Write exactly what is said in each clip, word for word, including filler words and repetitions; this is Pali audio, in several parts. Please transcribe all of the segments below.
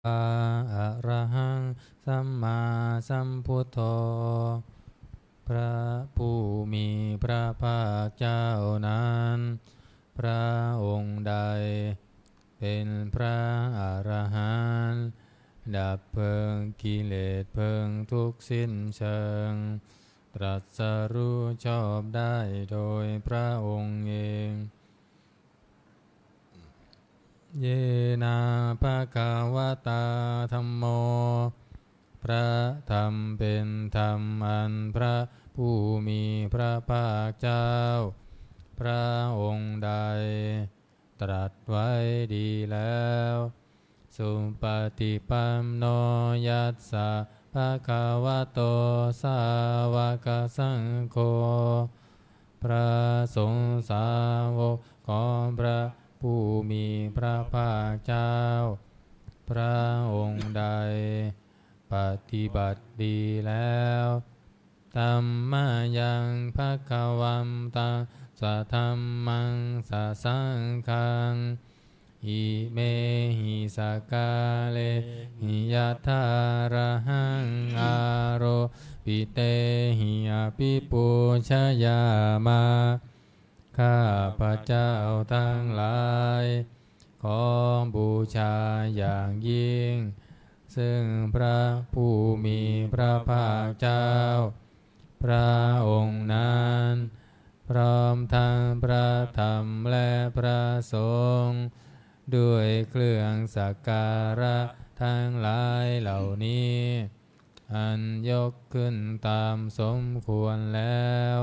arahaṃ sammāsambuddho พระผู้มีพระภาคเจ้านั้น พระองค์ใดเป็นพระอรหันต์ ดับเพลิงกิเลสเพลิงทุกข์สิ้นเชิง ตรัสรู้ชอบได้โดยพระองค์เอง yena bhagavatā dhammo พระธรรมเป็นธรรมอันพระผู้มีพระภาคเจ้า พระองค์ใด ตรัสไว้ดีแล้ว supaṭipanno yassa bhagavato sāvakasaṅgho พระสงฆ์สาวกของพระผู้มีพระภาคเจ้า พระองค์ใด ปฏิบัติดีแล้ว dhammayaṃ bhagavantaṃ sadhammaṃ sasaṅghaṃ imehi sakkārehi yathārahaṃ āropitehi abhipūjayāma ข้าพเจ้าทั้งหลาย ขอบูชาอย่างยิ่ง ซึ่งพระผู้มีพระภาคเจ้า พระองค์นั้น พร้อมทั้งพระธรรมและพระสงฆ์ ด้วยเครื่องสักการะทั้งหลายเหล่านี้ อันยกขึ้นตามสมควรแล้ว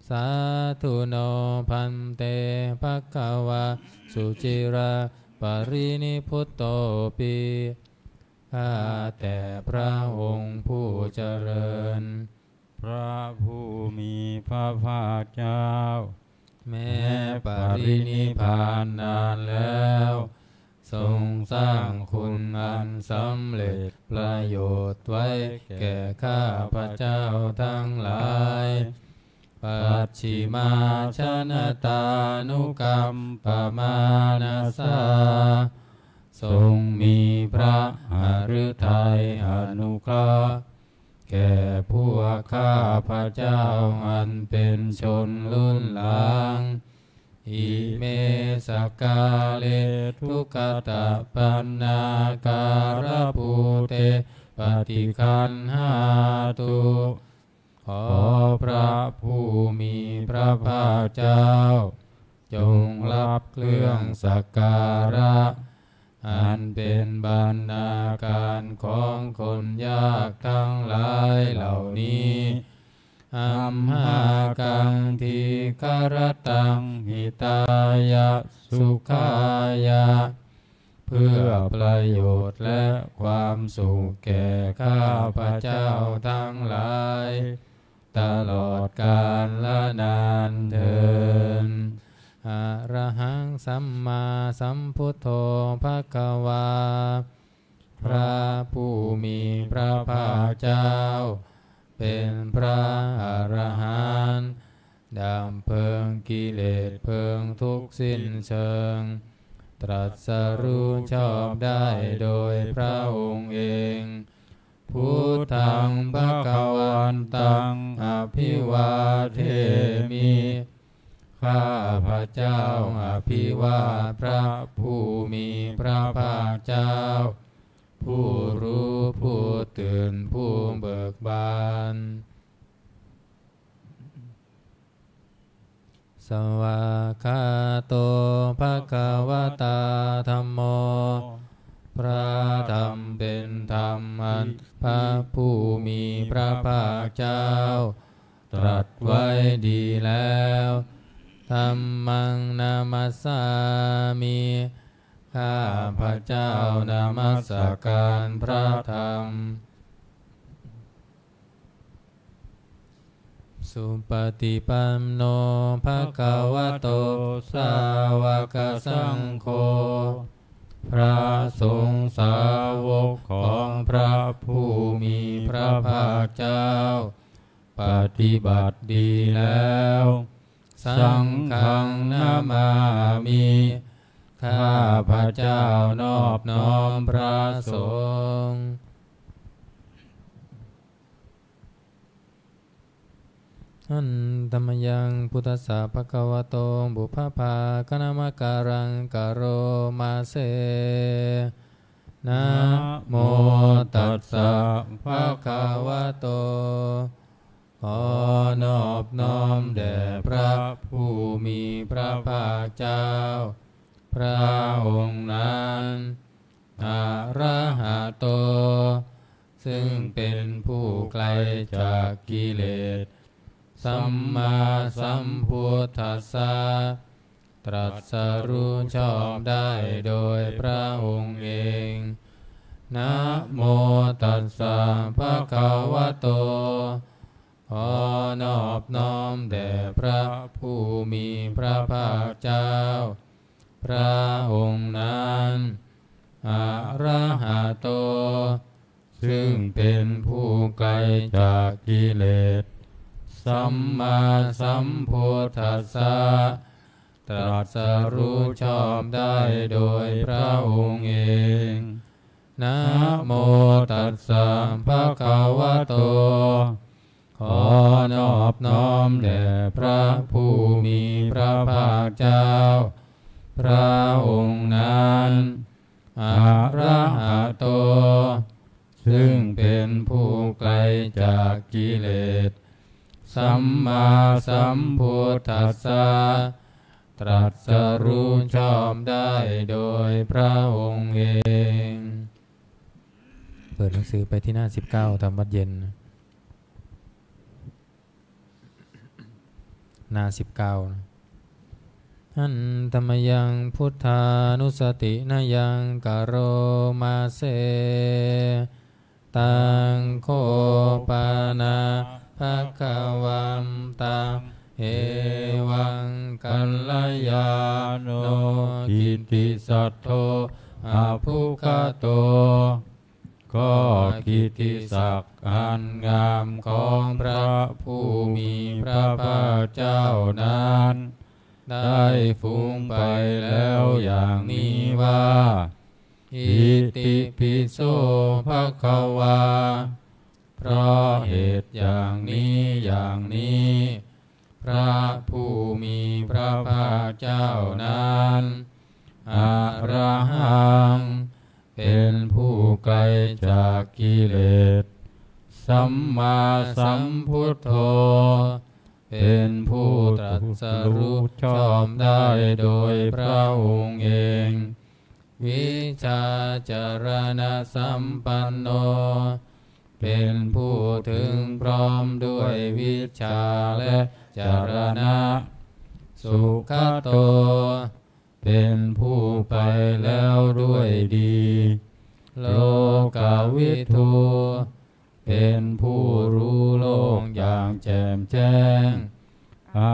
sādhu no bhante bhagavā suciraparinibbutopi ข้าแต่พระองค์ผู้เจริญ พระผู้มีพระภาคเจ้า แม้ปรินิพพานนานแล้ว ทรงสร้างคุณอันสำเร็จประโยชน์ไว้แก่ข้าพเจ้าทั้งหลาย pacchimājanatānukampamānasā ทรงมีพระหฤทัยอนุเคราะห์ แก่พวกข้าพเจ้าอันเป็นชนรุ่นหลัง ime sakkāre duggatapaṇṇākārabhūte paṭiggaṇhātu ขอพระผู้มีพระภาคเจ้า จงรับเครื่องสักการะ อันเป็นบรรณาการของคนยากทั้งหลายเหล่านี้ amhākaṃ dīgharattaṃ hitāya sukhāya เพื่อประโยชน์และความสุขแก่ข้าพเจ้าทั้งหลาย ตลอดกาลนานเทอญ arahaṃ sammāsambuddho bhagavā พระผู้มีพระภาคเจ้า เป็นพระอรหันต์ ดับเพลิงกิเลสเพลิงทุกข์สิ้นเชิง ตรัสรู้ชอบได้โดยพระองค์เอง buddhaṃ bhagavantaṃ abhivādemi ข้าพเจ้าอภิวาทพระผู้มีพระภาคเจ้า ผู้รู้ผู้ตื่นผู้เบิกบาน svākkhāto bhagavatā dhammo พระธรรมเป็นธรรมอันพระผู้มีพระภาคเจ้า ตรัสไว้ดีแล้ว dhammaṃ namassāmi ข้าพเจ้านมัสการพระธรรม supaṭipanno bhagavato sāvakasaṅgho พระสงฆ์สาวกของพระผู้มีพระภาคเจ้า ปฏิบัติดีแล้ว saṅghaṃ namāmi ข้าพเจ้านอบน้อมพระสงฆ์ Handa mayaṃ buddhassa bhagavato pubbabhāganamakāraṃ karoma se. Namo tassa bhagavato ขอนอบน้อมแด่พระผู้มีพระภาคเจ้า พระองค์นั้น arahato ซึ่งเป็นผู้ไกลจากกิเลส sammāsambuddhassa ตรัสรู้ชอบได้โดยพระองค์เอง namo tassa bhagavato ขอนอบน้อมแด่พระผู้มีพระภาคเจ้า พระองค์นั้น arahato ซึ่งเป็นผู้ไกลจากกิเลส sammāsambuddhassa ตรัสรู้ชอบได้โดยพระองค์เอง namo tassa bhagavato ขอนอบน้อมแด่พระผู้มีพระภาคเจ้า พระองค์นั้น arahato ซึ่งเป็นผู้ไกลจากกิเลส sammāsambuddhassa ตรัสรู้ชอบได้โดยพระองค์เอง เปิดหนังสือไปที่หน้าสิบเก้า ทำวัดเย็น หน้าสิบเก้า นะ Handa mayaṃ buddhānussatinayaṃ karoma se. Taṃ kho pana bhagavantaṃ evaṃ kalyāṇo kittisaddo abbhuggato ก็กิตติศักดิ์อันงามของพระผู้มีพระภาคเจ้านั้น ได้ฟุ้งไปแล้วอย่างนี้ว่า itipi so bhagavā เพราะเหตุอย่างนี้อย่างนี้ พระผู้มีพระภาคเจ้านั้น arahaṃ เป็นผู้ไกลจากกิเลส sammāsambuddho เป็นผู้ตรัสรู้ชอบได้โดยพระองค์เอง vijjācaraṇasampanno เป็นผู้ถึงพร้อมด้วยวิชชาและจรณะ sugato เป็นผู้ไปแล้วด้วยดี lokavidū เป็นผู้รู้โลกอย่างแจ่มแจ้ง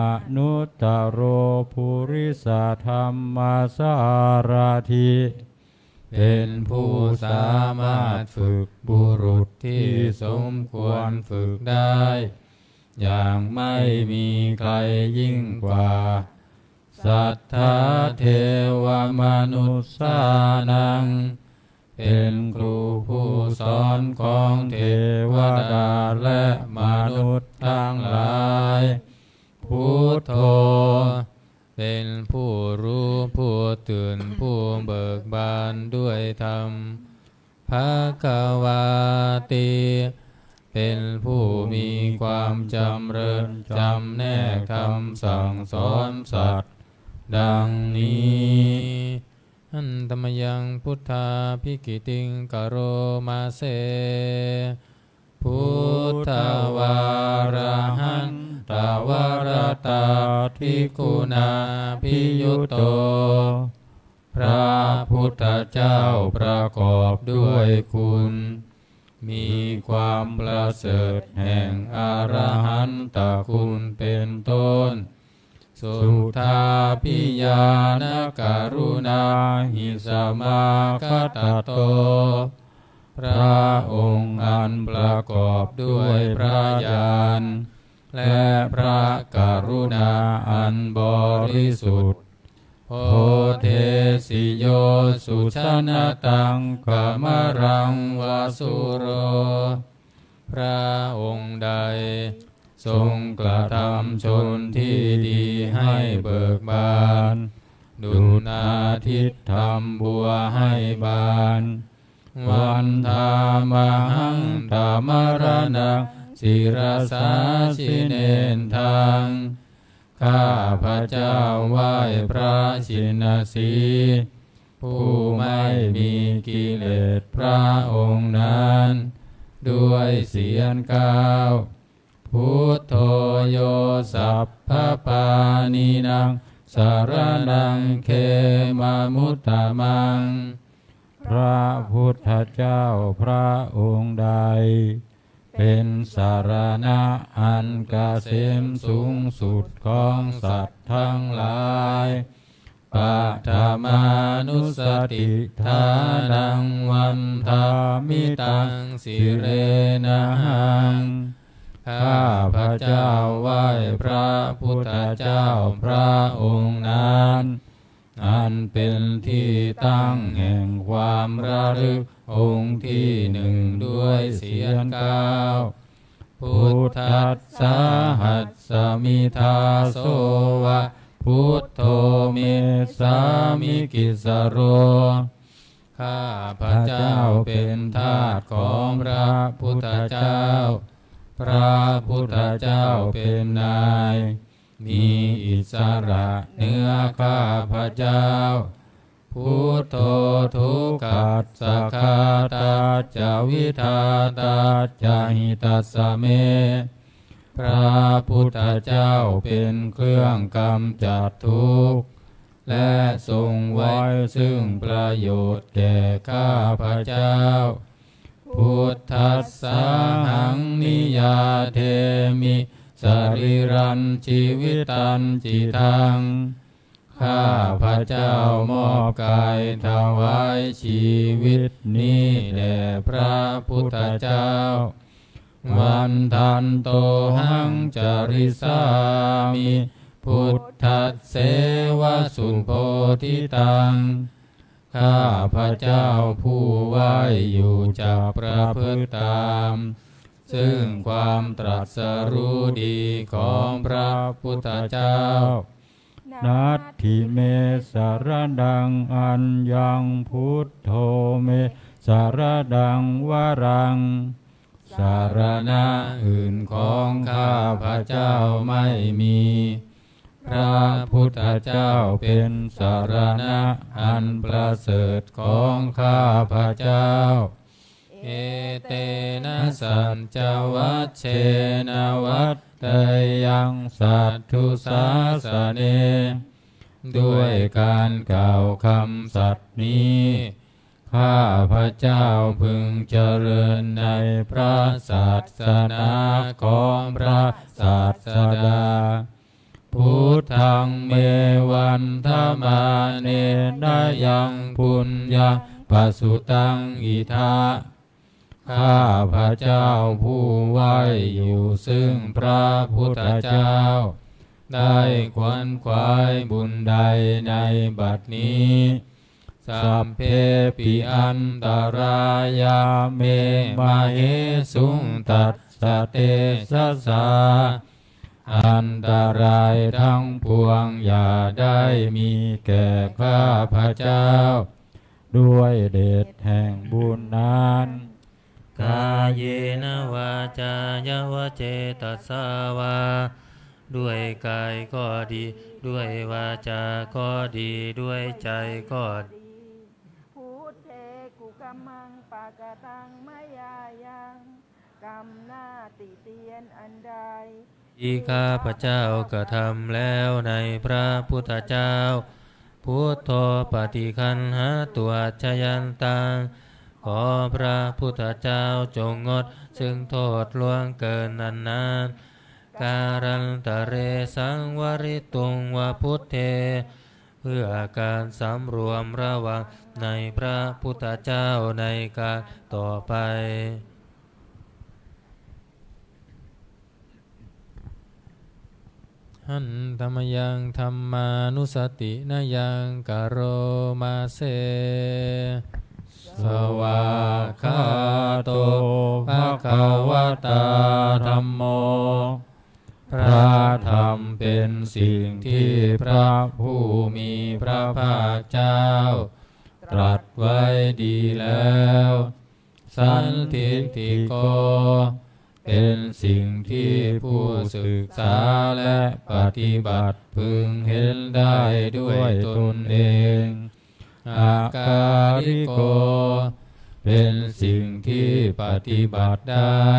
anuttaro purisadammasārathi เป็นผู้สามารถฝึกบุรุษที่สมควรฝึกได้ อย่างไม่มีใครยิ่งกว่า satthā devamanussānaṃ เป็นครูผู้สอนของเทวดาและมนุษย์ทั้งหลาย buddho เป็นผู้รู้ผู้ตื่นผู้เบิกบานด้วยธรรม bhagavāti เป็นผู้มีความจำเริญจำแนกธรรมสั่งสอนสัตว์ ดังนี้ Handa mayaṃ buddhābhigītiṃ karoma se. Buddhavārahantavaratādiguṇābhiyutto พระพุทธเจ้าประกอบด้วยคุณ มีความประเสริฐแห่งอรหันตคุณเป็นต้น suddhābhiñāṇakaruṇāhi samāgatatto พระองค์อันประกอบด้วยพระญาณ และพระกรุณาอันบริสุทธิ์ bodhesi yo sujanataṃ kamalaṃ va sūro. พระองค์ใดทรงกระทำชนที่ดีให้เบิกบาน ดุจอาทิตย์ทำบัวให้บาน Vandāmahaṃ tamaraṇaṃ sirasā jinendaṃ. ข้าพเจ้าไหว้พระชินสีห์ ผู้ไม่มีกิเลสพระองค์นั้น ด้วยเสียงกล้าว Buddho yo sabbapāṇīnaṃ saraṇaṃ khemamuttamaṃ. พระพุทธเจ้าพระองค์ใด เป็นสรณะอันเกษมสูงสุดของสัตว์ทั้งหลาย Paṭhamānussatiṭṭhānaṃ vandāmi taṃ sirenahaṃ. ข้าพเจ้าไหว้พระพุทธเจ้าพระองค์นั้น อันเป็นที่ตั้งแห่งความระลึกองค์ที่หนึ่งด้วยเสียงกล้าว Buddhassāhasmi dāso va, Buddho me sāmikissaro. ข้าพเจ้าเป็นทาสของพระพุทธเจ้า พระพุทธเจ้าเป็นนาย มีอิสระเหนือข้าพเจ้า Buddho dukkhassa ghātā ca vidhātā ca hitassa me. พระพุทธเจ้าเป็นเครื่องกำจัดทุกข์ และทรงไว้ซึ่งประโยชน์แก่ข้าพเจ้า Buddhassāhaṃ niyyādemi sarīrañjīvitañcidaṃ. ข้าพเจ้ามอบกายถวายชีวิตนี้แด่พระพุทธเจ้า Vandantohaṃ carissāmi buddhasseva subodhitaṃ. ข้าพเจ้าผู้ไหว้อยู่จะประพฤติตาม ซึ่งความตรัสรู้ดีของพระพุทธเจ้า Natthi me saraṇaṃ aññaṃ, Buddho me saraṇaṃ varaṃ. สรณะอื่นของข้าพเจ้าไม่มี พระพุทธเจ้าเป็นสรณะอันประเสริฐของข้าพเจ้า Etena saccavajjena vaḍḍheyyaṃ satthu sāsane. ด้วยการกล่าวคำสัตย์นี้ ข้าพเจ้าพึงเจริญในพระศาสนาของพระศาสดา Buddhaṃ me vandamānena yaṃ puññaṃ pasutaṃ idha. ข้าพเจ้าผู้ไหว้อยู่ซึ่งพระพุทธเจ้า ได้ขวนขวายบุญใดในบัดนี้ Sabbepi antarāyā me māhesuṃ tassa tejasā. อันตรายทั้งปวงอย่าได้มีแก่ข้าพเจ้า ด้วยเดชแห่งบุญนั้น Kāyena vācāya va cetasā vā. ด้วยกายก็ดี ด้วยวาจาก็ดี ด้วยใจก็ดี Buddhe kukammaṃ pakataṃ mayā yaṃ. กรรมหน้าติเตียนอันใด ที่ข้าพเจ้ากระทำแล้วในพระพุทธเจ้า Buddho paṭiggaṇhātu accayantaṃ. ขอพระพุทธเจ้าจงงดซึ่งโทษล่วงเกินอันนั้น Kālantare saṃvarituṃ va Buddhe. เพื่อการสำรวมระวังในพระพุทธเจ้าในการต่อไป Handa mayaṃ dhammānussatinayaṃ karoma se. Svākkhāto bhagavatā dhammo. พระธรรมเป็นสิ่งที่พระผู้มีพระภาคเจ้าตรัสไว้ดีแล้ว Sandiṭṭhiko เป็นสิ่งที่ผู้ศึกษาและปฏิบัติพึงเห็นได้ด้วยตนเอง Akāliko เป็นสิ่งที่ปฏิบัติได้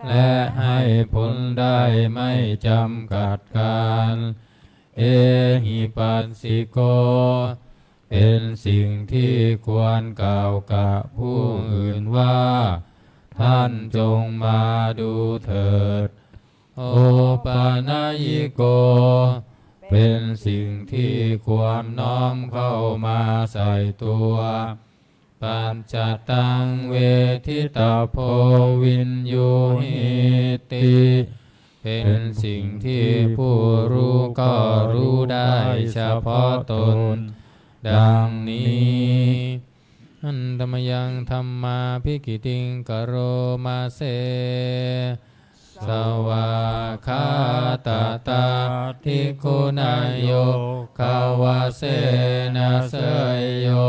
และให้ผลได้ไม่จำกัดกาล Ehipassiko เป็นสิ่งที่ควรกล่าวกับผู้อื่นว่า ท่านจงมาดูเถิด Opanayiko เป็นสิ่งที่ควรน้อมเข้ามาใส่ตัว Paccattaṃ veditabbo viññūhīti เป็นสิ่งที่ผู้รู้ก็รู้ได้เฉพาะตน ดังนี้ Handa mayaṃ dhammābhigītiṃ karoma se. Svākkhātatādiguṇayogavasena seyyo.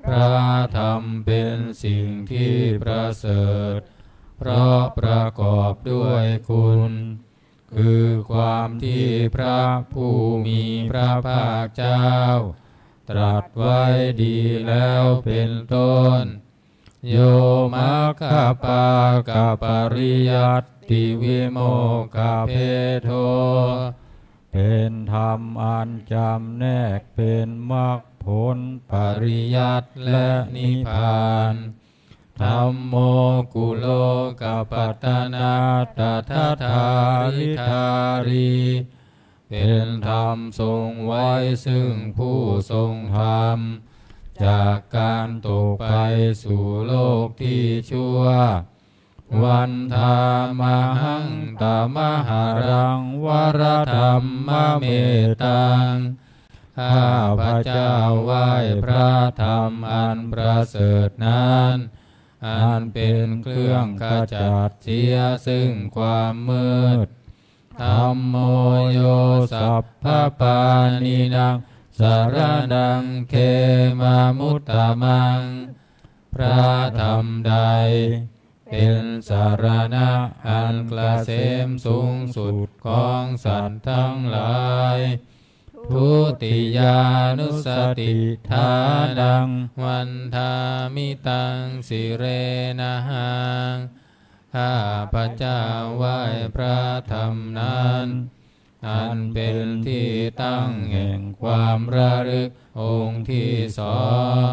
พระธรรมเป็นสิ่งที่ประเสริฐ เพราะประกอบด้วยคุณ คือความที่พระผู้มีพระภาคเจ้า ตรัสไว้ดีแล้วเป็นต้น Yo maggapākapariyattipimokkhabhedo. เป็นธรรมอันจำแนกเป็นมรรคผล ปริยัติและนิพพาน Dhammo kulokapattanā tadadhāridhārī. เป็นธรรมทรงไว้ซึ่งผู้ทรงธรรม จากการตกไปสู่โลกที่ชั่ว Vandāmahaṃ tamaharaṃ varadhammametaṃ. ข้าพเจ้าไหว้พระธรรมอันประเสริฐนั้น อันเป็นเครื่องขจัดเสียซึ่งความมืด Dhammo yo sabbapāṇīnaṃ saraṇaṃ khemamuttamaṃ. พระธรรมใดเป็นสรณะอันเกษมสูงสุดของสัตว์ทั้งหลาย Dutiyānussatiṭṭhānaṃ vandāmi taṃ sirenahaṃ. ข้าพเจ้าไหว้พระธรรมนั้น อันเป็นที่ตั้งแห่งความระลึกองค์ที่สอง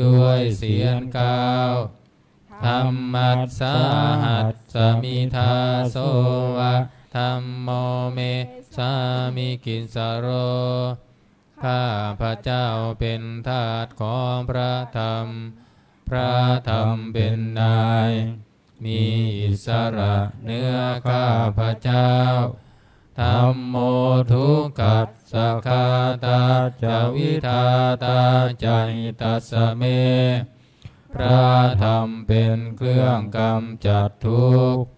ด้วยเสียงกล้าว Dhammassāhasmi dāso va dhammo me sāmikissaro. ข้าพเจ้าเป็นทาสของพระธรรม พระธรรมเป็นนาย มีอิสระเหนือข้าพเจ้า Dhammo dukkhassa ghātā ca vidhātā ca hitassa me. พระธรรมเป็นเครื่องกำจัดทุกข์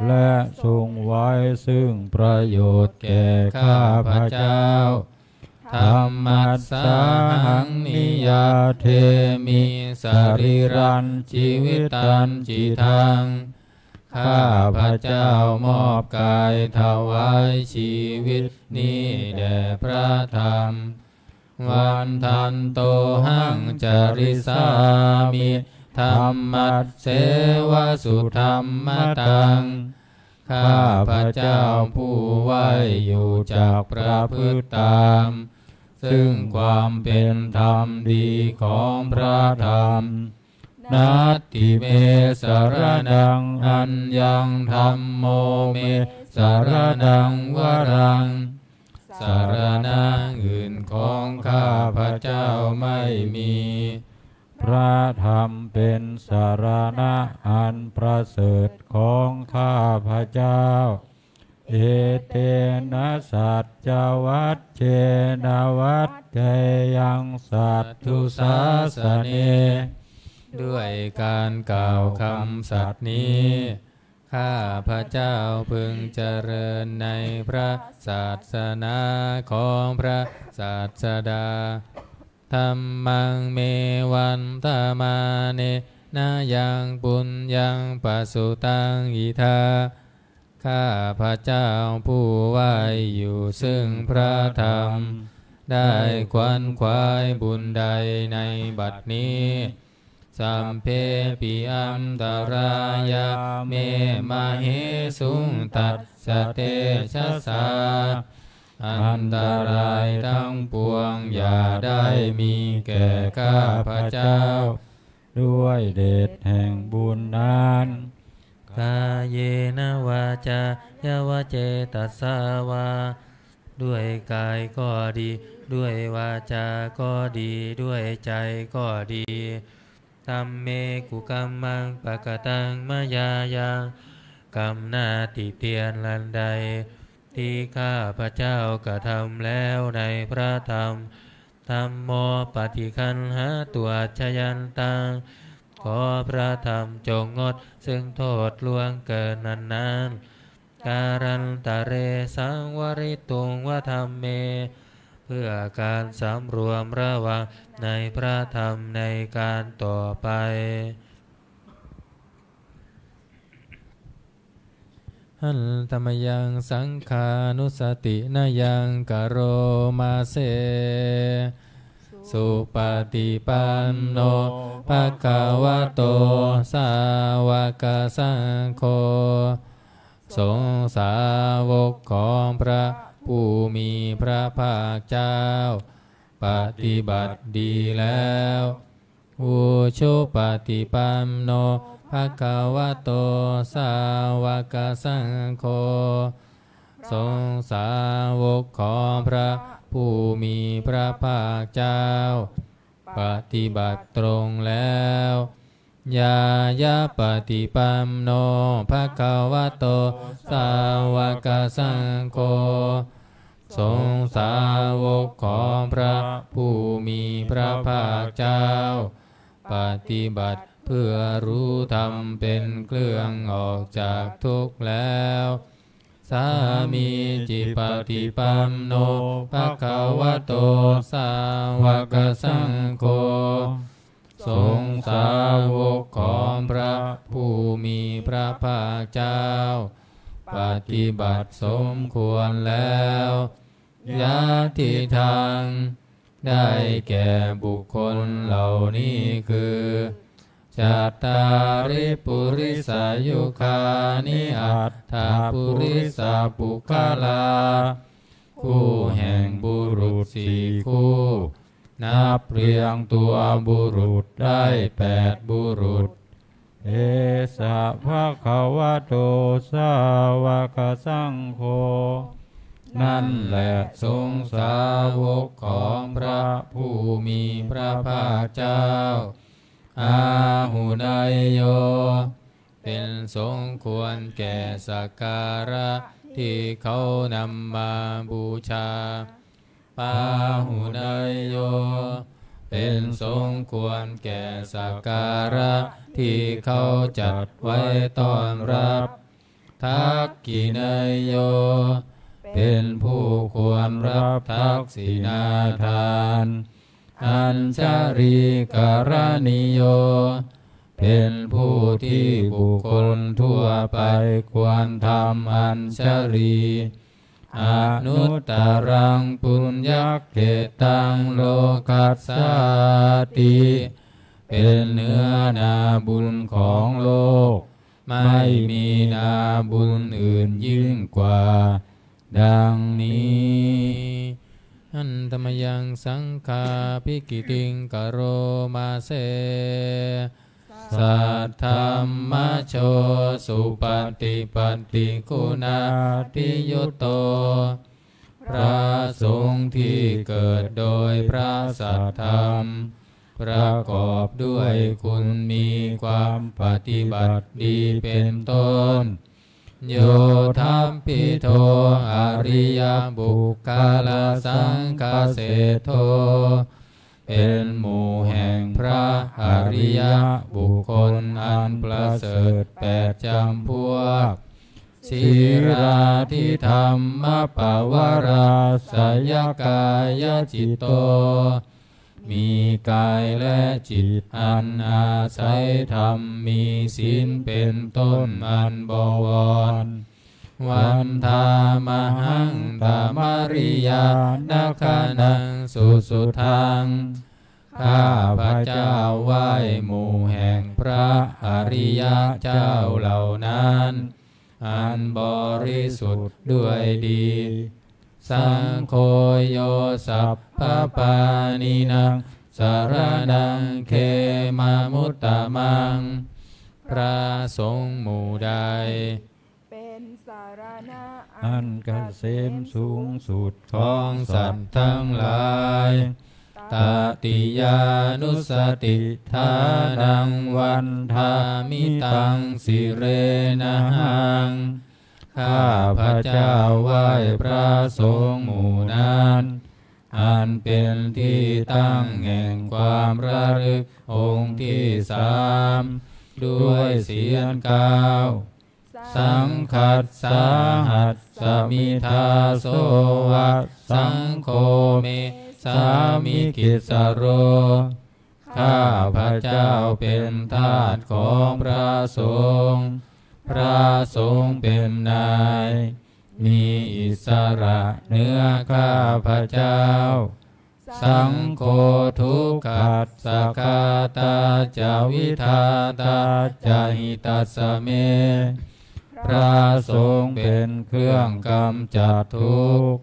และทรงไว้ซึ่งประโยชน์แก่ข้าพเจ้า Dhammassāhaṃ niyyādemi sarīrañjīvitañcidaṃ. ข้าพเจ้ามอบกายถวายชีวิตนี้แด่พระธรรม Vandantohaṃ carissāmi dhammasseva sudhammataṃ. ข้าพเจ้าผู้ไหว้อยู่จักประพฤติตาม ซึ่งความเป็นธรรมดีของพระธรรม Natthi me saraṇaṃ aññaṃ dhammo me saraṇaṃ varaṃ. สรณะอื่นของข้าพเจ้าไม่มี พระธรรมเป็นสรณะอันประเสริฐของข้าพเจ้า Etena saccavajjena vajjeyyam satthu sāsane. ด้วยการกล่าวคำสัตย์นี้ ข้าพเจ้าพึงเจริญในพระศาสนาของพระศาสดา Dhammaṃ me vandamānena yaṃ puññaṃ pasutaṃ idha. ข้าพเจ้าผู้ไหว้อยู่ซึ่งพระธรรม ได้ขวนขวายบุญใดในบัดนี้ Sabbepi antarāyā me māhesuṃ tassa tejasā. อันตรายทั้งปวงอย่าได้มีแก่ข้าพเจ้า ด้วยเดชแห่งบุญนั้น Kāyena vācāya va cetasā vā. ด้วยกายก็ดี ด้วยวาจาก็ดี ด้วยใจก็ดี Dhamme kukammaṃ pakataṃ mayā yaṃ. กรรมหน้าติเตียนอันใด ที่ข้าพเจ้ากระทำแล้วในพระธรรม Dhammo paṭiggaṇhātu accayantaṃ. ขอพระธรรมจงงดซึ่งโทษล่วงเกินนั้นๆ Kālantare saṃvarituṃ va dhamme. เพื่อการสำรวมระวังในพระธรรมในการต่อไป Handa mayaṃ saṅghānussatinayaṃ karoma se. Supaṭipanno bhagavato sāvakasaṅgho. สงฆ์สาวกของพระผู้มีพระภาคเจ้า ปฏิบัติดีแล้ว Ujupaṭipanno bhagavato sāvakasaṅgho. สงฆ์สาวกของพระผู้มีพระภาคเจ้า ปฏิบัติตรงแล้ว Ñāyapaṭipanno bhagavato sāvakasaṅgho. สงฆ์สาวกของพระผู้มีพระภาคเจ้า ปฏิบัติเพื่อรู้ธรรมเป็นเครื่องออกจากทุกข์แล้ว Sāmīcipaṭipanno bhagavato sāvakasaṅgho. สงฆ์สาวกของพระผู้มีพระภาคเจ้า ปฏิบัติสมควรแล้ว Yadidaṃ ได้แก่บุคคลเหล่านี้คือ Cattāri purisayugāni aṭṭha purisapuggalā. คู่แห่งบุรุษสี่คู่ นับเรียงตัวบุรุษได้แปดบุรุษ Esa bhagavato sāvakasaṅgho. นั่นแหละสงฆ์สาวกของพระผู้มีพระภาคเจ้า Āhuneyyo เป็นสงฆ์ควรแก่สักการะที่เขานำมาบูชา Pāhuneyyo เป็นสงฆ์ควรแก่สักการะที่เขาจัดไว้ต้อนรับ Dakkhiṇeyyo เป็นผู้ควรรับทักษิณาทาน Añjalikaraṇīyo เป็นผู้ที่บุคคลทั่วไปควรทำอัญชลี Anuttaraṃ puññakkhettaṃ lokassāti. เป็นเนื้อนาบุญของโลก ไม่มีนาบุญอื่นยิ่งกว่า ดังนี้ Handa mayaṃ saṅghābhigītiṃ karoma se. Saddhammajo supaṭipattiguṇādiyutto. พระสงฆ์ที่เกิดโดยพระสัทธรรม ประกอบด้วยคุณมีความปฏิบัติดีเป็นต้น Yothappito ariyapuggalā saṅghaseṭṭho เป็นหมู่แห่งพระอริยบุคคลอันประเสริฐแปดจำพวก Sīlādidhammapavarāsayakāyacitto มีกายและจิตอันอาศัยธรรมมีศีลเป็นต้นอันบวร Vandāmahaṃ tamariyanāgaṇaṃ susuddhaṃ ข้าพระเจ้าไหว้หมู่แห่งพระอริยเจ้าเหล่านั้น อันบริสุทธิ์ด้วยดี Saṅgho yo sabbapāṇīnaṃ saraṇaṃ khemamuttamaṃ พระสงฆ์หมู่ใด เป็นสรณะอันเกษมสูงสุดของสัตว์ทั้งหลาย Tatiyānussatiṭṭhānaṃ vandāmi taṃ sirenahaṃ ข้าพระเจ้าไหว้พระสงฆ์หมู่นั้น อันเป็นที่ตั้งแห่งความระลึกองค์ที่สาม ด้วยเสียงกล่าว Saṅghassa hassami dāso va, saṅgho me sāmikissaro ข้าพระเจ้าเป็นทาสของพระสงฆ์ พระสงฆ์เป็นนาย มีอิสระเหนือข้าพระเจ้า Saṅgho dukkhassa ghātā ca vidhātā ca hitassa me พระสงฆ์เป็นเครื่องกำจัดทุกข์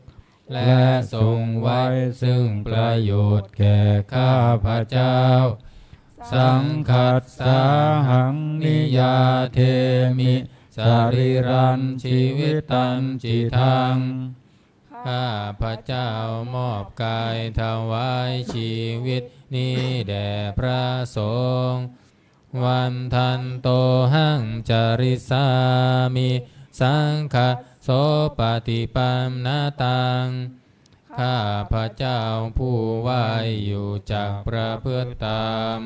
และทรงไว้ซึ่งประโยชน์แก่ข้าพระเจ้า Saṅghassahaṃ niyyādemi sarīrañjīvitañcidaṃ ข้าพระเจ้ามอบกายถวายชีวิตนี้แด่พระสงฆ์ Vandantohaṃ carissāmi saṅghassopaṭipannataṃ ข้าพระเจ้าผู้ไหว้อยู่จักประพฤติตาม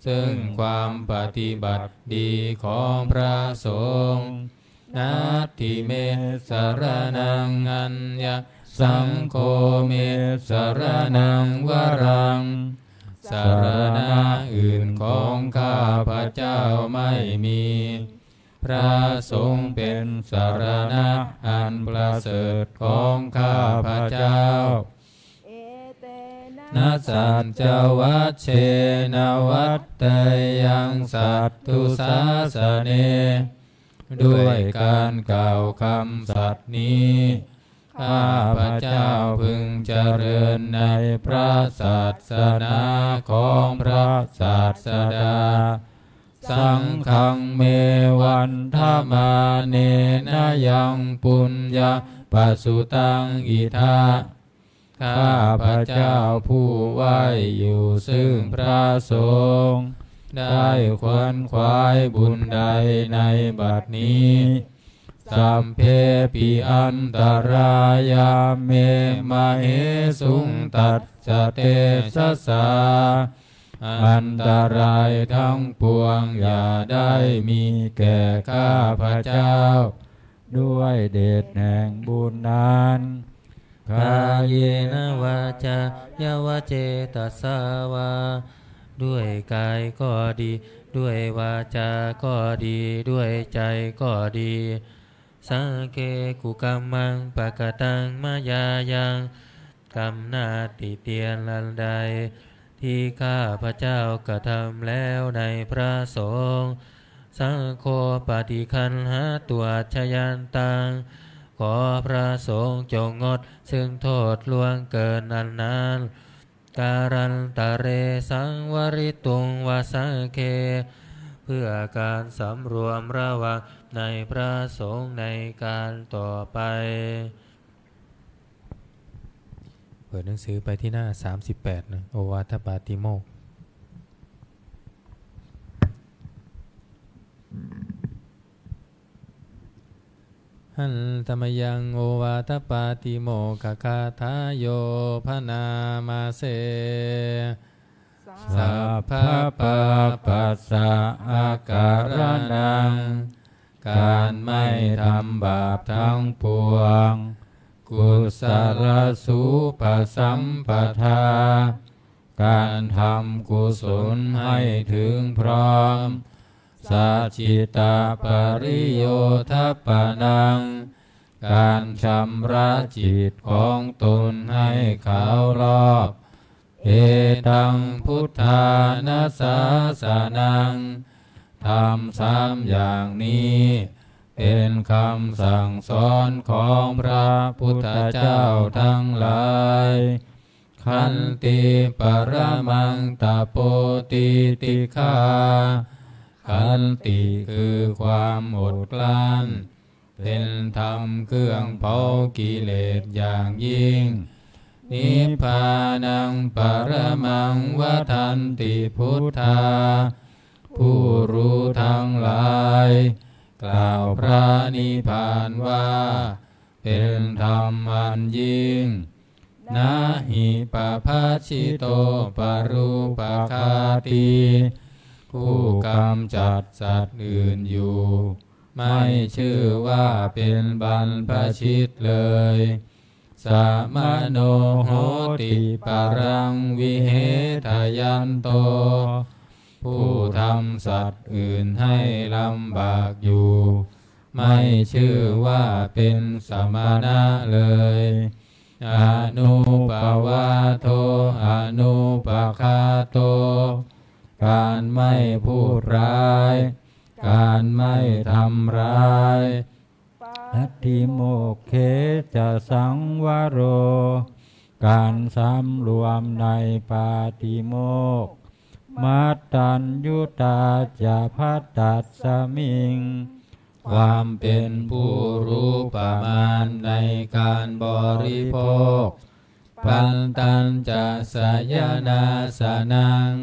ซึ่งความปฏิบัติดีของพระสงฆ์ Natthi me saraṇaṃ aññaṃ, saṅgho me saraṇaṃ varaṃ. สรณะอื่นของข้าพระเจ้าไม่มี พระสงฆ์เป็นสรณะอันประเสริฐของข้าพระเจ้า Etena saccavajjena vaḍḍheyyaṃ satthu sāsane ด้วยการกล่าวคำสัตย์นี้ ข้าพระเจ้าพึงเจริญในพระศาสนาของพระศาสดา Saṅghaṃ me vandamānena yaṃ puññaṃ pasutaṃ idha ข้าพระเจ้าผู้ไหว้อยู่ซึ่งพระสงฆ์ ได้ขวนขวายบุญใดในบัดนี้ Sabbepi antarāyā me māhesuṃ tassa tejasā อันตรายทั้งปวงอย่าได้มีแก่ข้าพระเจ้า ด้วยเดชแห่งบุญนั้น Kāyena vācāya va cetasā vā ด้วยกายก็ดี ด้วยวาจาก็ดี ด้วยใจก็ดี Sagge kukammaṃ pakataṃ mayā yaṃ กรรมหน้าติเตียนอันใด ที่ข้าพระเจ้ากระทำแล้วในพระสงฆ์ Saṅgho paṭiggaṇhātu accayantaṃ ขอพระสงฆ์จงงดซึ่งโทษล่วงเกินอันนั้น Kālantare saṃvarituṃ va saṅghe เพื่อการสำรวมระวังในพระสงฆ์ในการต่อไป เปิดหนังสือไปที่หน้า สามสิบแปด นะ โอวาทปาติโมกข์ Handa mayaṃ ovādapātimokkhagāthāyo bhaṇāma se. Sabbapāpassa akaraṇaṃ การไม่ทำบาปทั้งปวง Kusalasupasampadā การทำกุศลให้ถึงพร้อม Saccittapariyothapanaṃ การชำระจิตของตนให้ขาวรอบ Etaṃ buddhānussāsanaṃ ธรรมสามอย่างนี้ เป็นคำสั่งสอนของพระพุทธเจ้าทั้งหลาย Khanti paramaṃ tapo titikkhā Khanti คือความอดกลั้น เป็นธรรมเครื่องเผากิเลสอย่างยิ่ง Nibbānaṃ paramaṃ vadanti buddhā ผู้รู้ทั้งหลาย กล่าวพระนิพพานว่า เป็นธรรมอันยิ่ง Na hi pabbajito parūpaghātī ผู้กำจัดสัตว์อื่นอยู่ ไม่ชื่อว่าเป็นบรรพชิตเลย Samano hoti paraṃ vihetayanto ผู้ทำสัตว์อื่นให้ลำบากอยู่ ไม่ชื่อว่าเป็นสมณะเลย Anuppavādo anupaghāto การไม่พูดร้าย การไม่ทำร้าย Pātimokkhe ca saṃvaro การสำรวมในปาติโมกข์ Mattaññutā ca bhattasmiṃ ความเป็นผู้รู้ประมาณในการบริโภค Bhaddantacayānāsanaṃ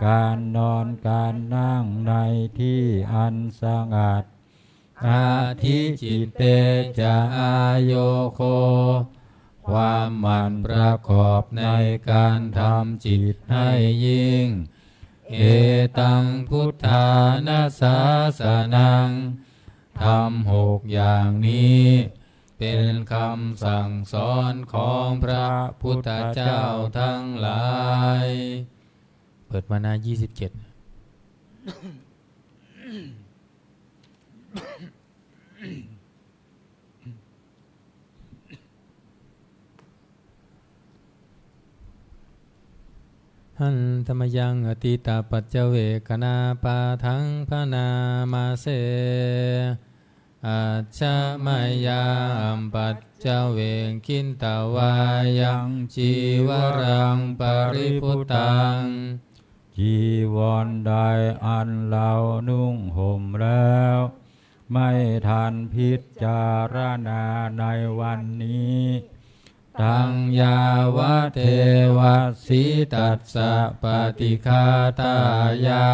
การนอนการนั่งในที่อันสงัด Adhicitte ca āyogo ความหมั่นประกอบในการทำจิตให้ยิ่ง Etaṃ buddhānussāsanaṃ ธรรมหกอย่างนี้ เป็นคำสั่งสอนของพระพุทธเจ้าทั้งหลาย เปิดมาหน้ายี่สิบเจ็ด Handa mayaṃ atītapaccavekkhaṇapāṭhaṃ bhaṇāma se. Ajja mayā apaccavekkhitvā yaṃ cīvaraṃ paribhuttaṃ จีวรใดอันเรานุ่งห่มแล้ว ไม่ทันพิจารณาในวันนี้ Taṃ yāvadeva sītassa paṭighātāya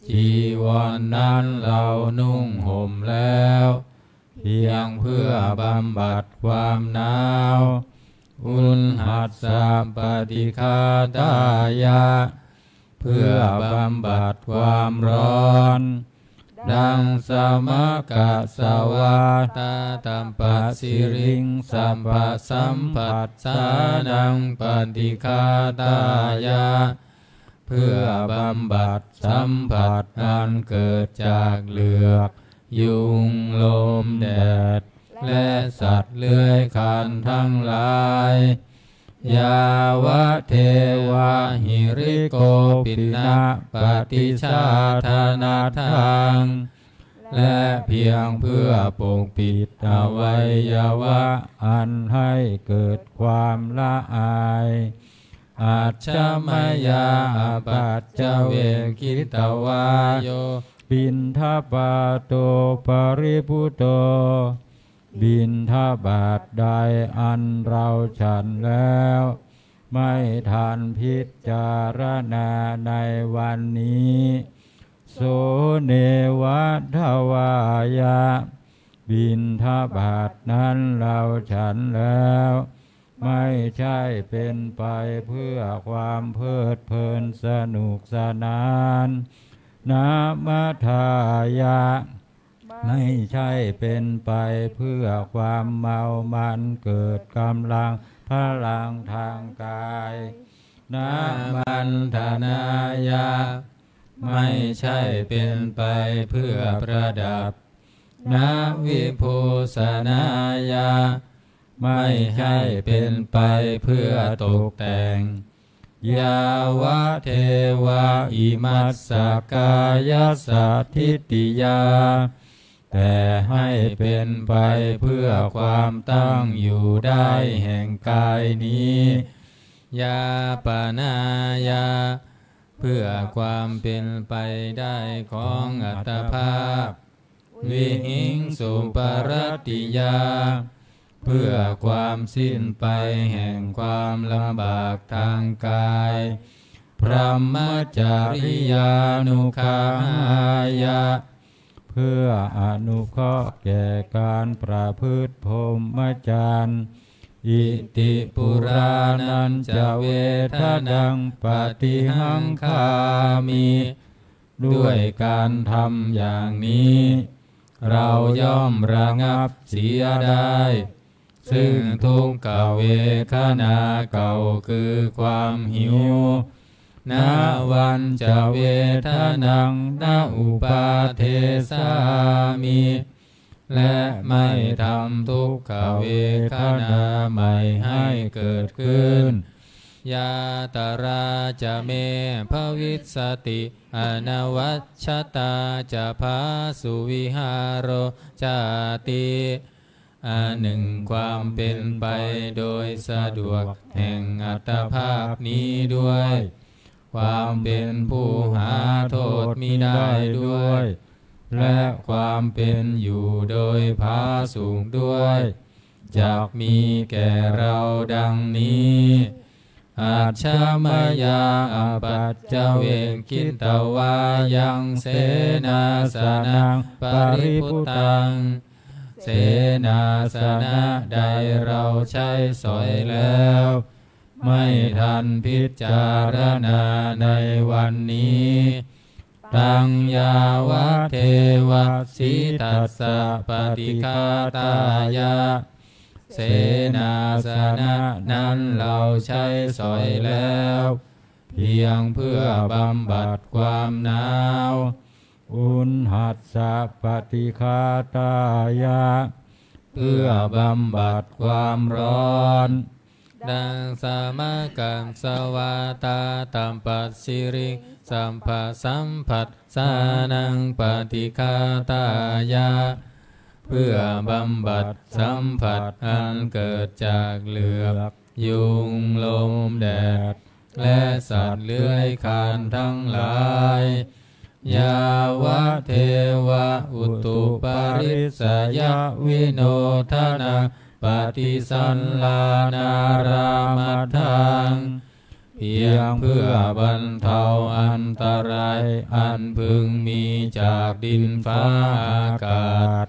จีวรนั้นเรานุ่งห่มแล้ว เพียงเพื่อบำบัดความหนาว Uṇhassa paṭighātāya เพื่อบำบัดความร้อน Daṃsamakasavā ātapasiriṃsapasamphassānaṃ paṭighātāya เพื่อบำบัดสัมผัสอันเกิดจากเหลือก ยุง ลม แดด และสัตว์เลื้อยคลานทั้งหลาย Yāvadeva hirikopinapaṭicchādanatthaṃ และเพียงเพื่อปกปิดอวัยวะอันให้เกิดความละอาย Ajja mayā apaccavekkhitvā yo piṇḍapāto paribhutto บิณฑบาตใดอันเราฉันแล้ว ไม่ทันพิจารณาในวันนี้ So neva davāya บิณฑบาตนั้นเราฉันแล้ว ไม่ใช่เป็นไปเพื่อความเพลิดเพลินสนุกสนาน นมัฏฐายะ ไม่ใช่เป็นไปเพื่อความเมามันเกิดกำลังพลังทางกาย นมัณฑนายะ ไม่ใช่เป็นไปเพื่อประดับ นวิภูสนายะ ไม่ใช่เป็นไปเพื่อตกแต่ง ยาวะเทวะอิมัสสะกายัสสะทิฏฐิยา แต่ให้เป็นไปเพื่อความตั้งอยู่ได้แห่งกายนี้ ยาปนายะ เพื่อความเป็นไปได้ของอัตภาพ วิหิงสุปรัตติยา เพื่อความสิ้นไปแห่งความลำบากทางกาย พรหมจริยานุคาหายะ เพื่ออนุเคราะห์แก่การประพฤติพรหมจรรย์ อิติปุราณัญจะเวทะนังปะฏิฮังคามิ ด้วยการทำอย่างนี้ เราย่อมระงับเสียได้ ซึ่งทุกขเวทนาเก่าคือความหิว นวัญจะเวทะนังนะอุปาเทสามิ และไม่ทำทุกขเวทนาใหม่ให้เกิดขึ้น ยาตราจะเมภวิสสติ อนวัชชตาจะภาสุวิหาโรจาติ อันหนึ่งความเป็นไปโดยสะดวกแห่งอัตภาพนี้ด้วย ความเป็นผู้หาโทษมิได้ด้วย และความเป็นอยู่โดยผาสุกด้วย จักมีแก่เราดังนี้ อัจฉมยาอปัจจเวกขิตวายังเสนาสนังปริภุตัง เสนาสนะใดเราใช้สอยแล้ว ไม่ทันพิจารณาในวันนี้ ตังยาวะเทวะสิทัสสะปฏิฆาตายะ เสนาสนะนั้นเราใช้สอยแล้ว เพียงเพื่อบำบัดความหนาว อุณหัสสะปฏิฆาตายะ เพื่อบำบัดความร้อน ดังสามากัสสวาตาตปัสสิริงสัพพสัมผัสสานังปฏิฆาตายะ เพื่อบำบัดสัมผัสอันเกิดจากเหลือบยุงลมแดด และสัตว์เลื้อยคลานทั้งหลาย ยาวะเทวะอุตุปริสยวิโนทนังปฏิสัลลานารามัฏฐัง เพียงเพื่อบรรเทาอันตรายอันพึงมีจากดินฟ้าอากาศ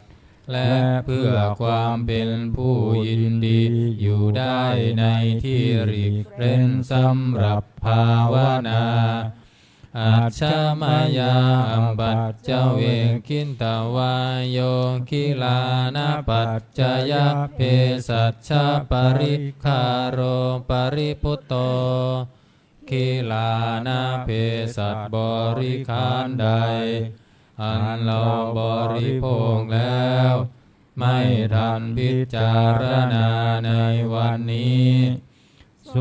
และเพื่อความเป็นผู้ยินดีอยู่ได้ในที่หลีกเร้นสำหรับภาวนา อัจฉมยาอปัจจเวกขิตวาโยคิลานะปัจจยเภสัชชปริคาโรปริภุตโต คิลานะเภสัชบริขารใด อันเราบริโภคแล้ว ไม่ทันพิจารณาในวันนี้ โส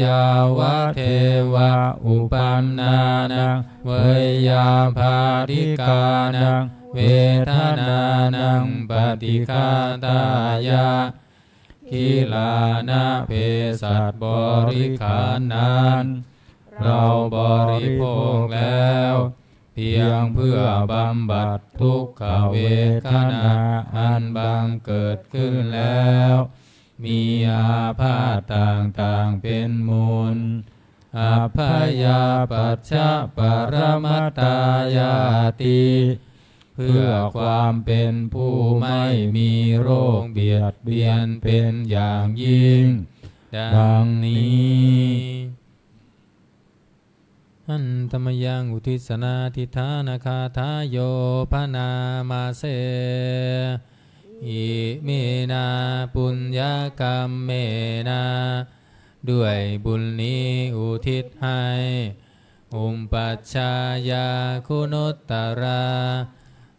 ยาวะเทวะอุปันนานังเวยยาบาทิกานังเวทนานังปฏิฆาตายะ คิลานะเภสัชบริขารนั้น เราบริโภคแล้ว เพียงเพื่อบำบัดทุกขเวทนาอันบังเกิดขึ้นแล้ว มีอาพาธต่างๆเป็นมูล อัพพยาปัชชะปรมัตตายาติ เพื่อความเป็นผู้ไม่มีโรคเบียดเบียนเป็นอย่างยิ่ง ดังนี้ Handa mayaṃ uddissanādhiṭṭhānagāthāyo bhaṇāma se. Iminā puññakammena ด้วยบุญนี้อุทิศให้ อุปัชฌายา คุณุตตรา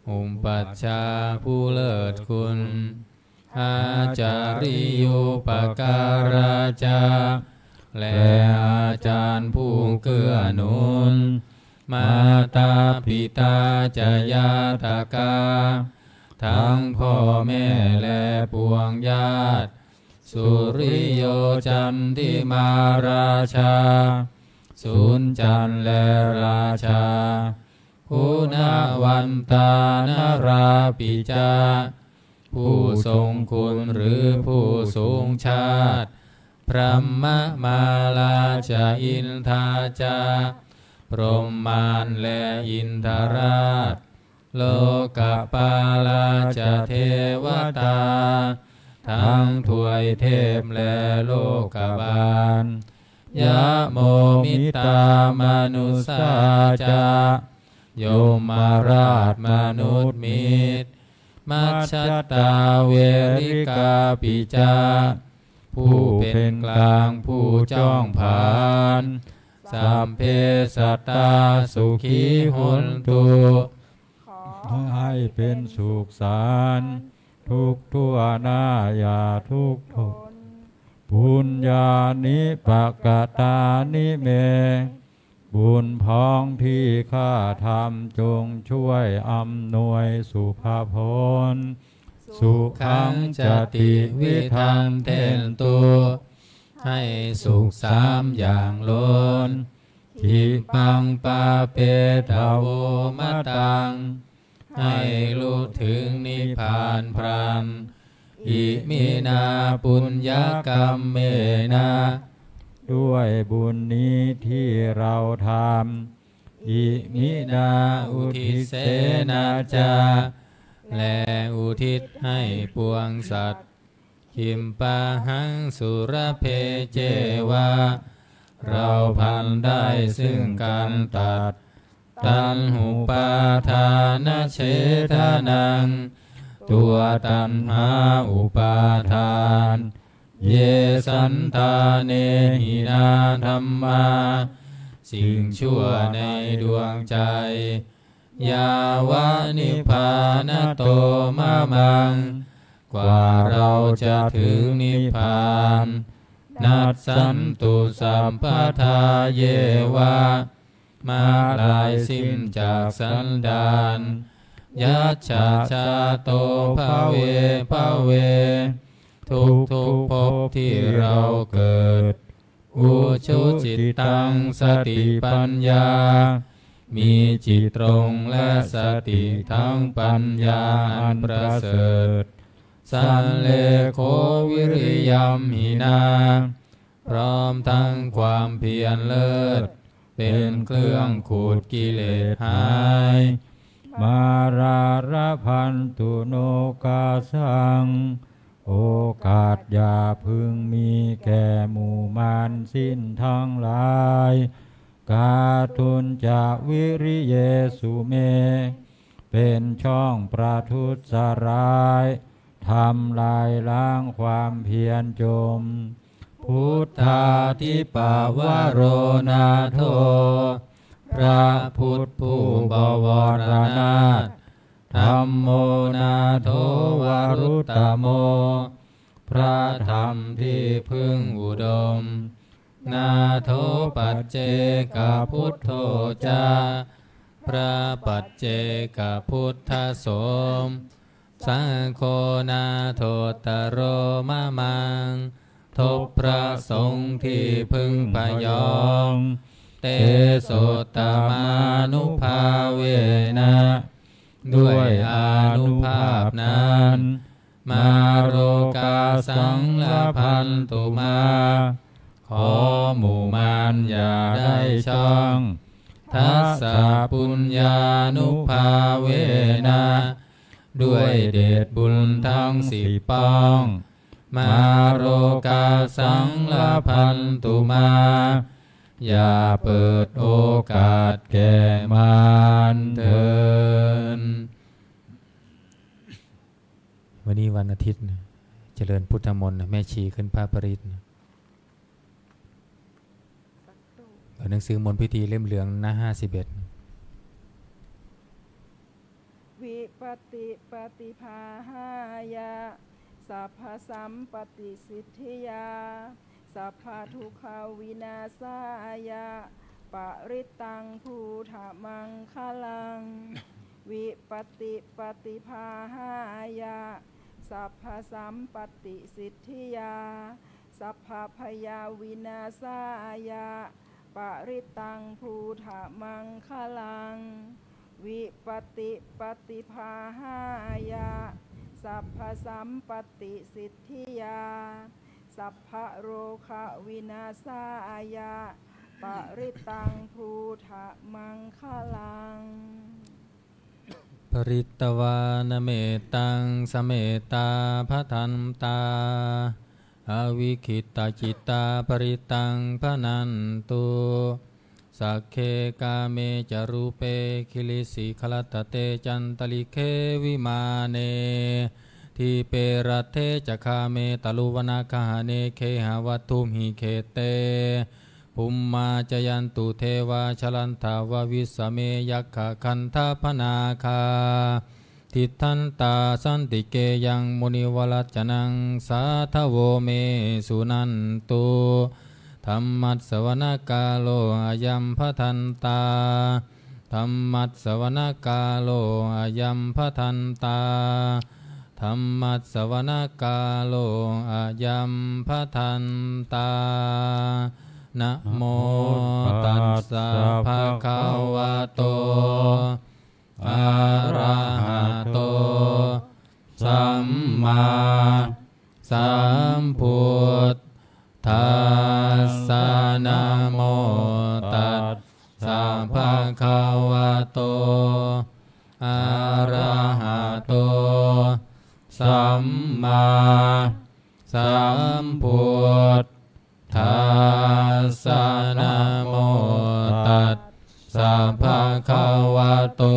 อุปัชฌาย์ผู้เลิศคุณ อาจาริยุปการา ca และอาจารย์ผู้เกื้อหนุน mātā pitā ca ñātakā ทั้งพ่อแม่และปวงญาติ suriyo candimā rājā สุนจันทร์และราชา guṇavantā narāpi ca ผู้ทรงคุณหรือผู้สูงชาติ brahmamārā ca indā ca พรหมมารและอินทราช lokapālā ca devatā ทั้งทวยเทพและโลกบาล yamo mittā manussā ca ยมราชมนุษย์มิตร majjhattā verikāpi ca ผู้เป็นกลางผู้จ้องผลาญ sabbe sattā sukhī hontu ขอให้เป็นสุขสันต์ทุกทั่วหน้าอย่าทุกข์ทน puññāni pakatāni me บุญพ้องที่ข้าทำจงช่วยอำนวยสุภผล sukhaṃ ca tividhaṃ dentu ให้สุขสามอย่างล้น khippaṃ pāpetha vomataṃ ให้ลุถึงนิพพานพลัน iminā puññakammena ด้วยบุญนี้ที่เราทำ iminā uddissena ca และอุทิศให้ปวงสัตว์ kimpāhaṃ sulabhe ceva เราพลันได้ซึ่งการตัด taṇhupādānachedanaṃ ตัวตัณหาอุปาทาน ye santāne hinā dhammā สิ่งชั่วในดวงใจ yāva nibbānato mamaṃ กว่าเราจะถึงนิพพาน nassantu sabbadā yeva เมื่อลายสิ้นจากสันดาน yattha jāto bhave bhave ทุกทุกภพที่เราเกิด ujucittaṃ satipaññā มีจิตตรงและสติทั้งปัญญาอันประเสริฐ sallekho viriyamhinā พร้อมทั้งความเพียรเลิศ เป็นเครื่องขูดกิเลสหาย mārā labhantu nokāsaṃ โอกาสอย่าพึงมีแก่หมู่มารสิ้นทั้งหลาย kātuñca viriyesu me เป็นช่องประทุษร้าย ทำลายล้างความเพียรจม buddhādhipavaro nātho พระพุทธผู้บวรนาถ dhammo nātho varuttamo พระธรรมที่พึ่งอุดม nātho paccekabuddho ca พระปัจเจกพุทธสม saṅgho nāthottaro mamaṃ ทบพระสงฆ์ที่พึ่งพยอง tesottamānubhāvena ด้วยอานุภาพนั้น mārokāsaṃ labhantu mā ขอหมู่มารอย่าได้ช่อง tassa puññānubhāvena ด้วยเดชบุญทั้งสิบปอง มาโรคาสังละพันตุมา อย่าเปิดโอกาสแก่มารเถิด วันนี้วันอาทิตย์นะ เจริญพุทธมนต์นะ แม่ชีขึ้นพระปริตรนะ เปิดหนังสือมนต์พิธีเล่มเหลืองหน้าห้าสิบเอ็ด Vipattipaṭibāhāya sabbasampattisiddhiyā sabbadukkhavināsāya parittaṃ brūtha maṅgalaṃ. Vipattipaṭibāhāya sabbasampattisiddhiyā sabbabhayavināsāya parittaṃ brūtha maṅgalaṃ. Vipattipaṭibāhāya sabbasampattisiddhiyā sabbarogavināsāya parittaṃ brūtha maṅgalaṃ. Pharitvāna mettaṃ samettā bhadantā avikkhittacittā parittaṃ bhaṇantu. Sagge kāme ca rūpe girisikharataṭe cantalikkhe vimāne dīpe raṭṭhe ca gāme taruvanagahane gehavatthumhi khette bhummā cāyantu devā jalathalavisame yakkhagandhabbanāgā tiṭṭhantā santike yaṃ munivaravacanaṃ sādhavo me suṇantu. Dhammassavanakālo ayam bhadantā. Dhammassavanakālo ayam bhadantā. Dhammassavanakālo ayam bhadantā. Namo tassa bhagavato arahato sammāsambuddhassa. Namo tassa bhagavato arahato sammāsambuddhassa. Namo tassa bhagavato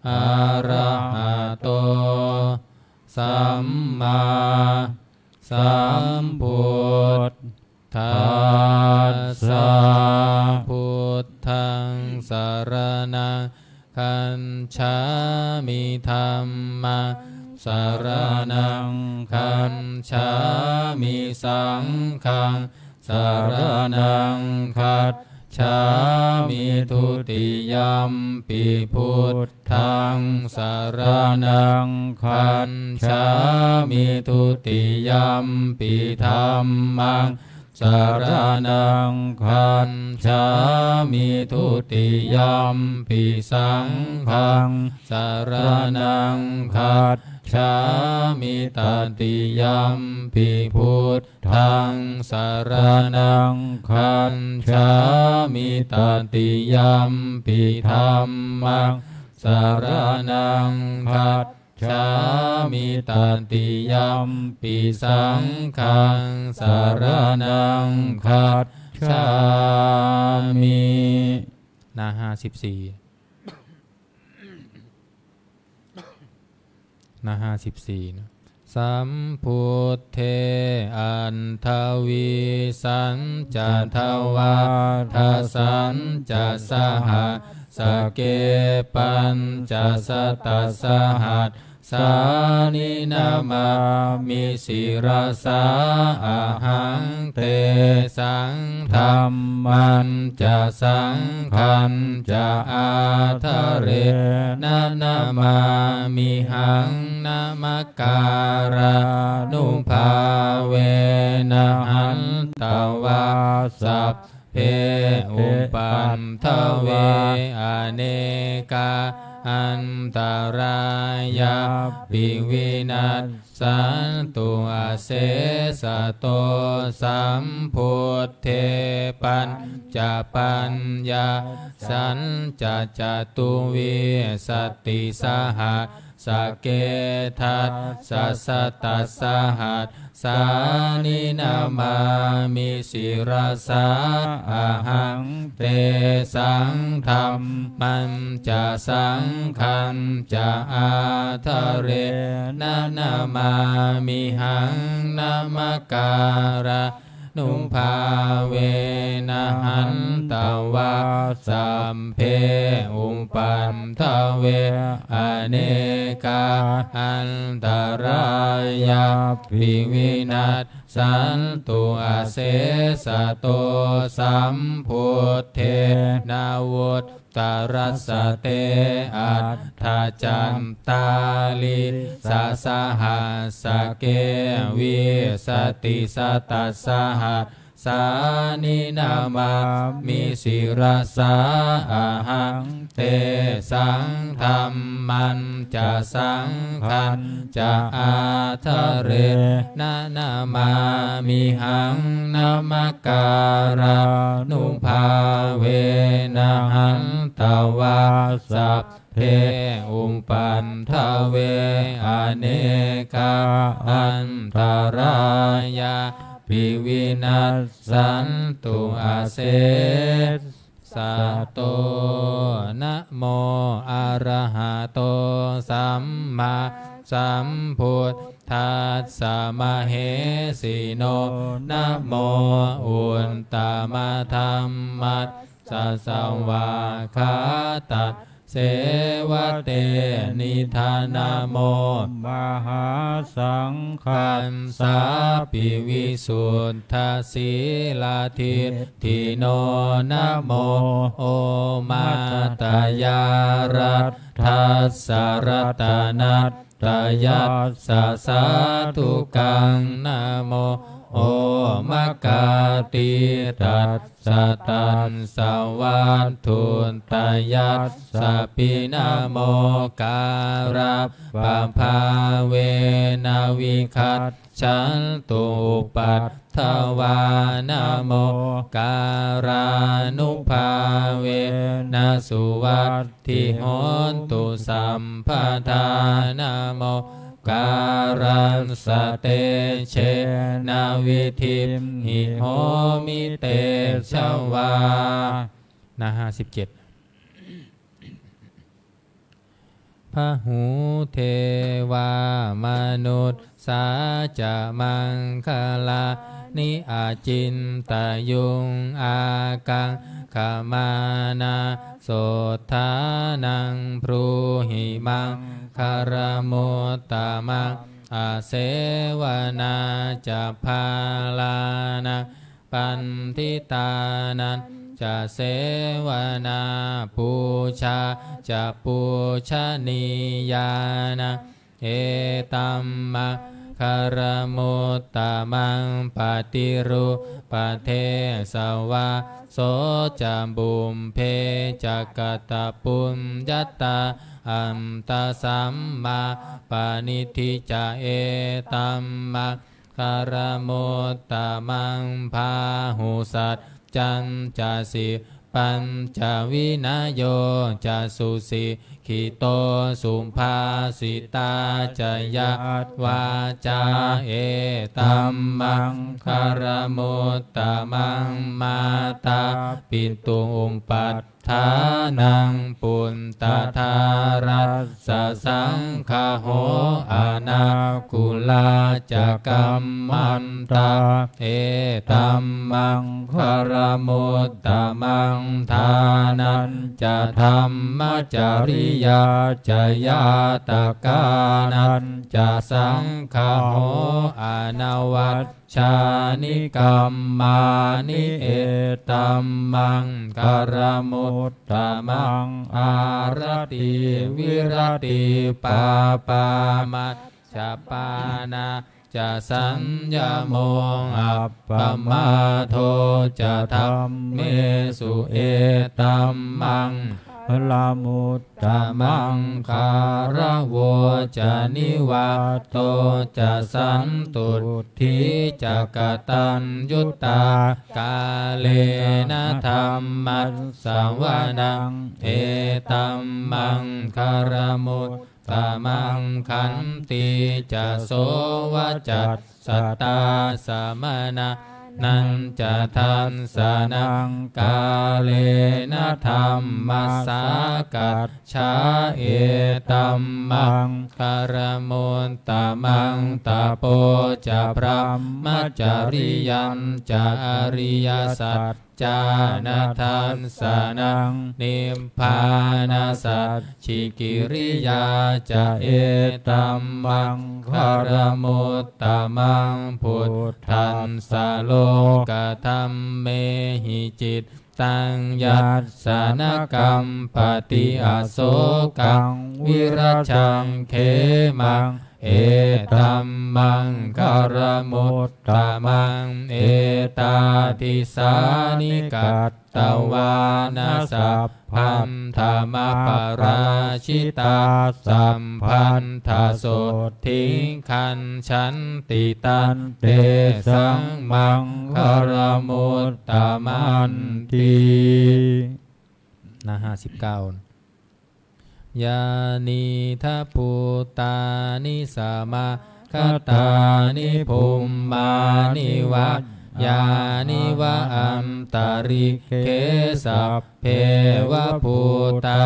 arahato sammāsambuddhassa. Buddhaṃ saraṇaṃ gacchāmi. Dhammaṃ saraṇaṃ gacchāmi. Saṅghaṃ saraṇaṃ gacchāmi. Dutiyampi buddhaṃ saraṇaṃ gacchāmi. Dutiyampi dhammaṃ saraṇaṃ gacchāmi. Dutiyampi saṅghaṃ saraṇaṃ gacchāmi. Tatiyampi buddhaṃ saraṇaṃ gacchāmi. Tatiyampi dhammaṃ saraṇaṃ gacchāmi. Tatiyampi saṅghaṃ saraṇaṃ gacchāmi. หน้าห้าสิบสี่ หน้าห้าสิบสี่นะ Sambuddhe aṭṭhavīsañca dvādasañca sahassake pañcasatasahassāni namāmi sirasā ahaṃ. Tesaṃ dhammañca saṅghañca ādarena namāmihaṃ. Namakārānubhāvena hantvā sabbe upaddave anekā antarāyāpi vinassantu asesato. Sambuddhe pañcapaññāsañca catuvīsatisaha saṅghassake dasasatasahassāni namāmi sirasā ahaṃ. Tesaṃ dhammañca saṅghañca ādarena namāmihaṃ. Namakārā nubhāvena hantvā sabbe upaddave anekā antarāyāpi vinassantu asesato. Sambuddhe navuttarasate aṭṭhacattāḷīsasahassake vīsatisatasahassāni namāmi sirasā ahaṃ. Tesaṃ dhammañca saṅghañca ādarena namāmihaṃ. Namakārānubhāvena hantvā sabbe upaddave anekā antarāyāpi vinassantu asesato. Namo arahato sammāsambuddhassa mahesino. Namo uttamadhammassa svākkhātasseva tenidha. Namo mahāsaṅghassāpi visuddhasīladiṭṭhino. Namo omātyāraddhassa ratanattayassa sādhukaṃ. Namo omakātītassa tassa vatthuttayassapi. Namokārappabhāvena vigacchantu upaddavā. Namokārānubhāvena suvatthi hontu sabbadā. Namokārassa tejena vidhimhi homi tejavā. หน้า ห้าสิบเจ็ด Bahū devā manussā ca maṅgalāni acintayuṃ, ākaṅkhamānā sotthānaṃ brūhi maṅgalamuttamaṃ. Asevanā ca bālānaṃ paṇḍitānañca sevanā, pūjā ca pūjanīyānaṃ etam maṅgalamuttamaṃ. Paṭirūpadesavāso ca pubbe ca katapuññatā, attasammāpaṇidhi ca etam maṅ galamuttamaṃ. Bāhusaccañca sippañca vinayo ca susikkhito, subhāsitā ca yā vācā etam maṅgalamuttamaṃ. Mātāpitu upaṭṭhānaṃ puttadārassa saṅgaho, anākulā ca kammantā etam maṅgalamuttamaṃ. Dānañca dhammacariyā ca ñātakānañca saṅgaho, anava jāni kammāni etam maṅgalamuttamaṃ. Āratī viratī pāpā majjapānā ca saññamo, appamādo ca dhammesu etam maṅ galamuttamaṃ. Gāravo ca nivāto ca santuṭṭhī ca kataññutā, kālena dhammassavanaṃ etam maṅgalamut uttamaṃ. Khantī ca sovacassatā samaṇānañca dassanaṃ kālena dhammasākacchā etam maṅgalamuttamaṃ. Tapo ca brahmacariyañca ariyasac cāna dassanaṃ nibbānasacchikiriyā ca etam maṅgalamuttamaṃ. Phuṭṭhassa lokadhammehi cittaṃ yassa na kampati asokaṃ virajaṃ khemaṃ etam maṅgalamuttamaṃ. Etādisāni katvāna sabbattha-maparājitā sabbattha-sotthiṃ gacchanti tantesaṃ maṅgalamuttamanti. หน้า ห้าสิบเก้า Yānīdha bhūtāni samāgatāni bhummāni vā yāni va antalikkhe sabbeva bhūtā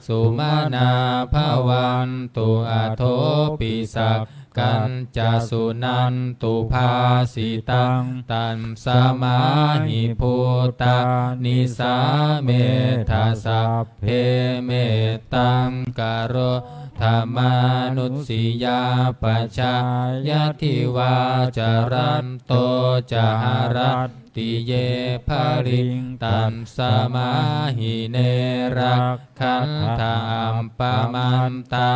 sumanā bhavantu athopi sak kañca suṇantu bhāsitaṃ. Tasmā hi bhūtāni sāmetha sabbe mettaṃ karotha mānusiyā pajāya divā ca ratto ca harat ti ye baliṃ. Tasmā hi ne rakkhatha appamattā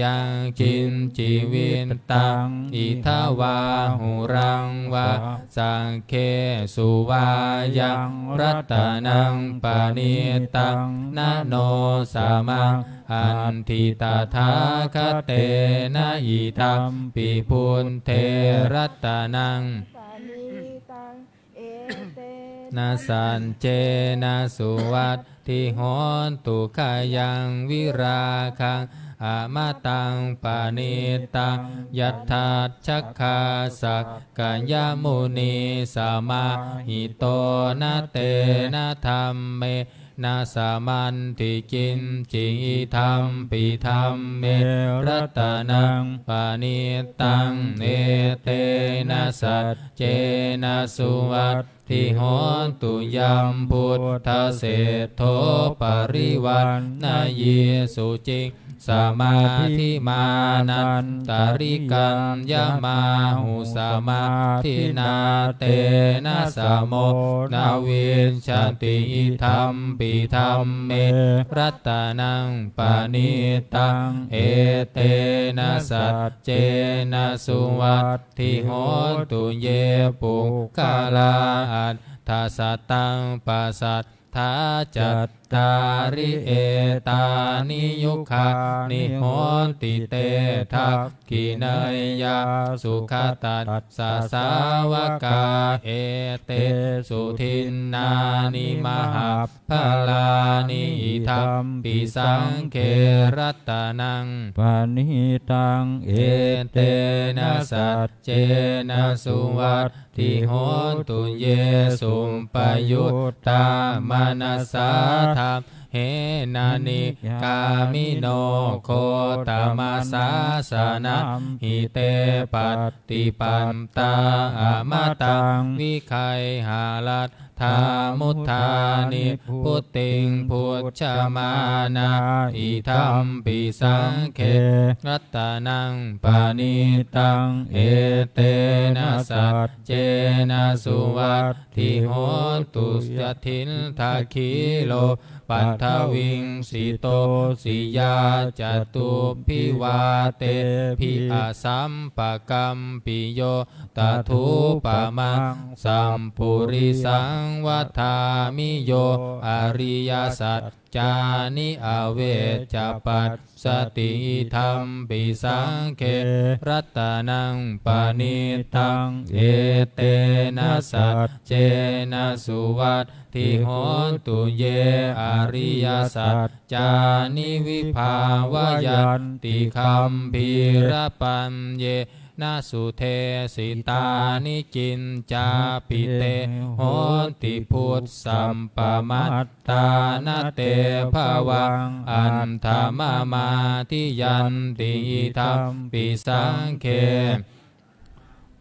yaṅkiñci vittaṃ idha vā huraṃ vā saggesu vā yaṃ ratanaṃ paṇītaṃ na no samaṃ atthi tathāgatena idampi buddhe ratanaṃ paṇītaṃ etena saccena suvatthi hotu. Khayaṃ virāgaṃ amataṃ paṇītaṃ yadajjhagā sakyamunī samāhito na tena dhamme na samatthi kiñci idampi dhamme ratanaṃ paṇītaṃ etena saccena suvatthi hotu. Yambuddhaseṭṭho parivaṇṇayī suciṃ samādhimānantarikaññamāhu samādhinā tena samo na vijjati idampi dhamme ratanaṃ paṇītaṃ etena saccena suvatthi hotu. Ye puggalā aṭṭha sataṃ pasat thā cattāri etāni yugāni honti te dakkhiṇeyyā sugatassa sāvakā etesu dinnāni mahabbalāni idampi saṅghe ratanaṃ paṇītaṃ etena saccena suvat thi hotu. Ye suppayuttā manasā daḷhena nikkāmino gotamasāsanamhi te pattipattā amataṃ vigayha laddhā mudhā nibbutiṃ bhuñjamānā idampi saṅghe ratanaṃ paṇītaṃ etena saccena suvatthi hotu. Yathindakhīlo paṭhaviṃ sito siyā catubbhi vātebhi asampakampiyo tathūpamaṃ sappurisaṃ vadāmi yo ariyasacca kiñcāni avecca passati. Idampi saṅghe ratanaṃ paṇītaṃ, etena saccena suvatthi hotu. Ye ariyasaccāni vibhāvayanti gambhīrapaññena sudesitāni, kiñcāpi te honti phussappamattāna, te bhavaṃ aṭṭhamamādiyanti. Idampi saṅghe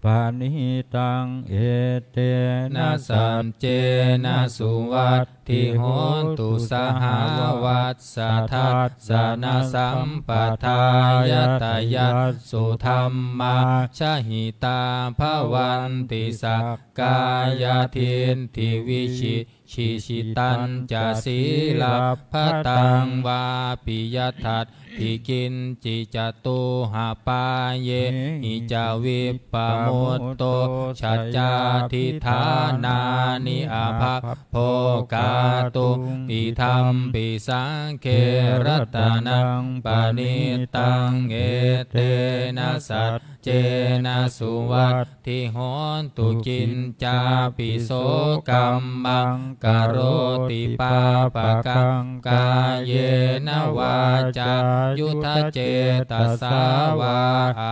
paṇītaṃ, etena saccena suvatthi hotu. Sahāvassa dassanasampadāya, tayassu dhammā jahitā bhavanti, sakkāyadiṭṭhi vici citañca sīlabbataṃ vāpi yadatthi kiñci, catūhapāyehi ca vippamutto, saccādhidhānāni abhabbo kātuṃ. Idampi saṅghe ratanaṃ paṇītaṃ, etena saccena suvatthi hotu. Kiñcāpi so kammaṃ karoti pāpakaṃ, kāyena vācāyuda cetasā vā,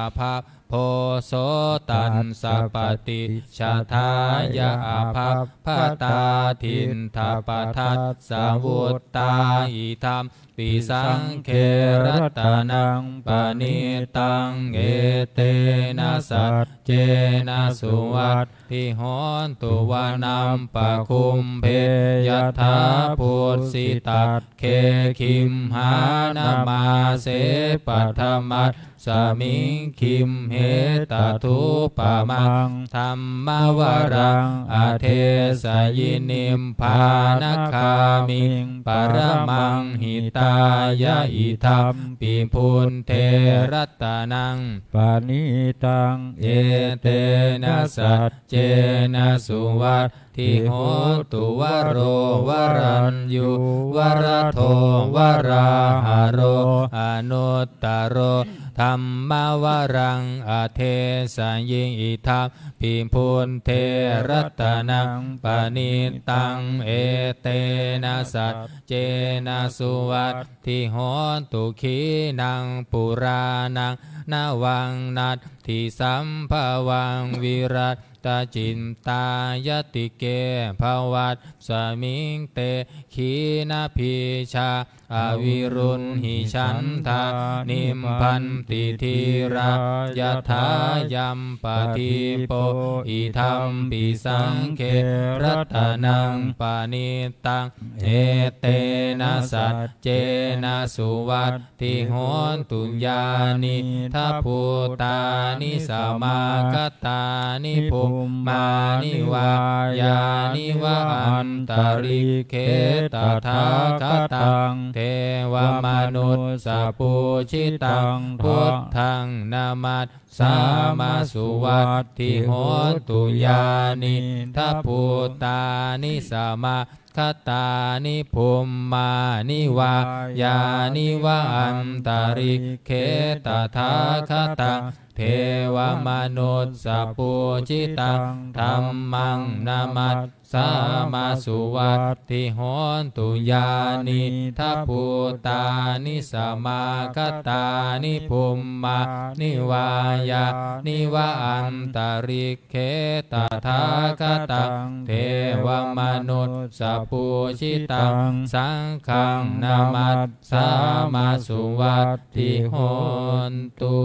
abhabbo so tassa paṭicchadāya, abhabbatā diṭṭhapadassa vuttā. Idam pi saṅghe ratanaṃ paṇītaṃ, etena saccena suvatthi hotu. Vanappakumbhe yathā phussitagghe, gimhānamāse paṭhamas smiṃ gimhe, tathūpamaṃ dhammavaraṃ adesayi, nibbānagāmiṃ paramaṃ hitāya. Idampi buddhe ratanaṃ paṇītaṃ, etena saccena suvat thi hotu. Varo varaññū varado varāharo, anuttaro dhammavaraṃ adesayi. Idampi buddhe ratanaṃ paṇītaṃ, etena saccena suvatthi hotu. Khīṇaṃ purāṇaṃ navaṃ natthi sambhavaṃ, virat tacittāyatike bhavasmiṃ, te khīṇabījā avirūḷhichandā, nibbanti dhīrā yathāyampadīpo. Idampi saṅghe ratanaṃ paṇītaṃ, etena saccena suvat thi hotu. Yānīdha bhūtāni samāgatāni, bhummāni vā yāni va antalikkhe, tathāgataṃ devamanussapūjitaṃ, buddhaṃ namassāma suvatthi hotu. Yānīdha bhūtāni samā gatāni, bhummāni vā yāni va antalikkhe, tathāgataṃ devamanussapūjitaṃ, dhammaṃ namassāma suvatthi hotu. Yānīdha bhūtāni samāgatāni, bhummāni vā yāni va antalikkhe, tathāgataṃ devamanussapūjitaṃ, saṅghaṃ namassāma suvatthi hotu.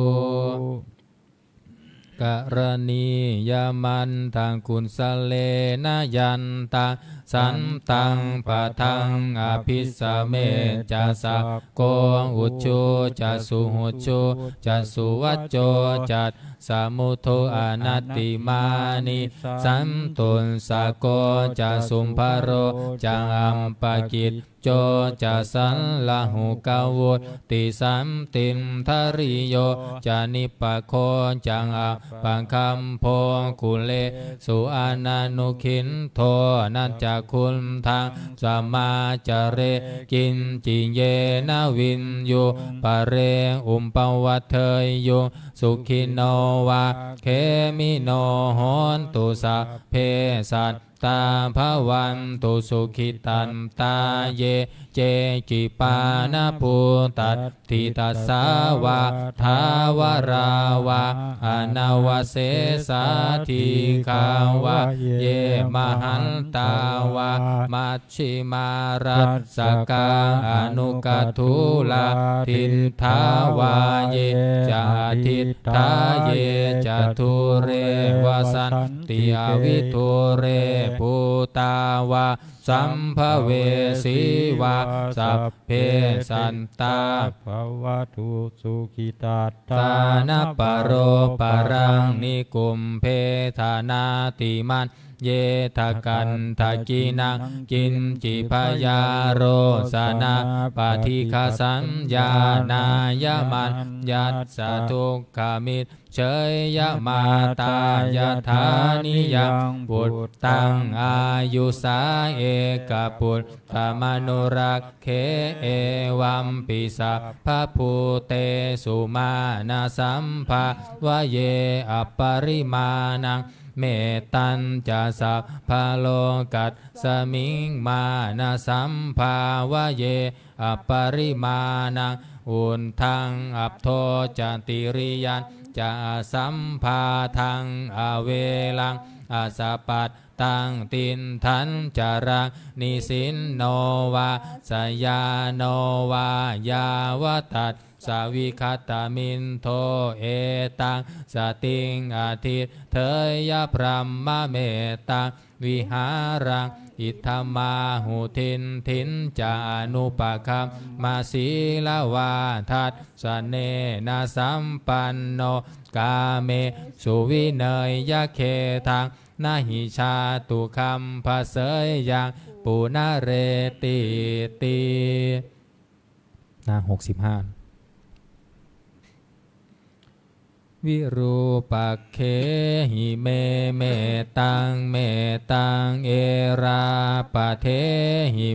Karaṇīyamatthakusalena, yantaṃ santaṃ padaṃ abhisamecca, sakko ujū ca suhujū ca, suvaco cassa mudu anatimānī, santussako ca subharo ca, appakicco ca sallahukavutti, santindriyo ca nipako ca, appagabbho kulesu ananugiddho. Na ca khuddaṃ samācare kiñci yena viññū pare upavadeyyuṃ. Sukhino vā khemino hontu, sabbe sattā bhavantu sukhitattā. Ye keci pāṇabhūtatthi, tasā vā thāvarā vā anavasesā, dīghā vā ye mahantā vā, maj jhimā rassakā aṇukathūlā, diṭṭhā vā ye ca adiṭṭhā, ye ca dūre vasanti avidūre, bhūtā vā sambhavesī vā, sabbe sattā bhavantu sukhitattā. Na paro paraṃ nikubbetha, nātimaññetha katthaci naṃ kiñci, byārosanā paṭighasaññā, nāññamaññassa dukkhamicceyya. Mātā yathā niyaṃ puttaṃ, āyusā ekaputtamanurakkhe, evampi sabbabhūtesu, mānasambhāvaye aparimāṇaṃ. Mettañca sabbalokasmiṃ, mānasambhāvaye aparimāṇaṃ. Uddhaṃ adho ca tiriyañca, asambādhaṃ averaṃ asapat taṃ. Tiṭṭhañcaraṃ nisinno vā, sayāno vā yāvatassa vigatamiddho, etaṃ satiṃ adhiṭṭheyya, brahmametaṃ vihāraṃ idhamāhu. Diṭṭhiñca anupagamma, sīlavā dassanena sampanno, kāmesu vineyya gedhaṃ, na hi jātu gabbhaseyyaṃ punaretīti. หน้า หกสิบห้า Virūpakkhehi me mettaṃ, mettaṃ erāpathehi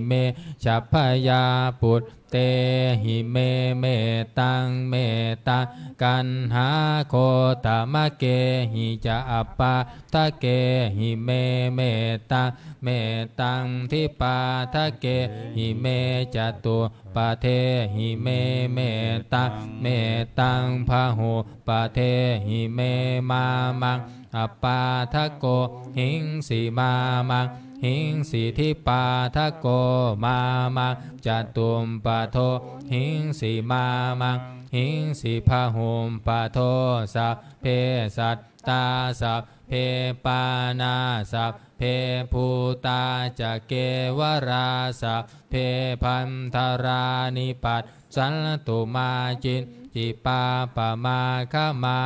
me, chabyāput tehi me mettaṃ, mettaṃ kaṇhāgotamakkehi ca, appādakehi me mettaṃ, mettaṃ dvipādakehi me, catuppadehi me mettaṃ, mettaṃ bahu padehi me, mā maṃ appādako hiṃsi, mā maṃ hiṃsi dvipādako, mā maṃ catuppado hiṃsi, mā maṃ hiṃsi bahuppado. Sabbe sattā sabbe pāṇā, sabbe bhūtā ca kevalā, sabbe bhaṇḍarāni passantu, mā kiñci pāpam agamā.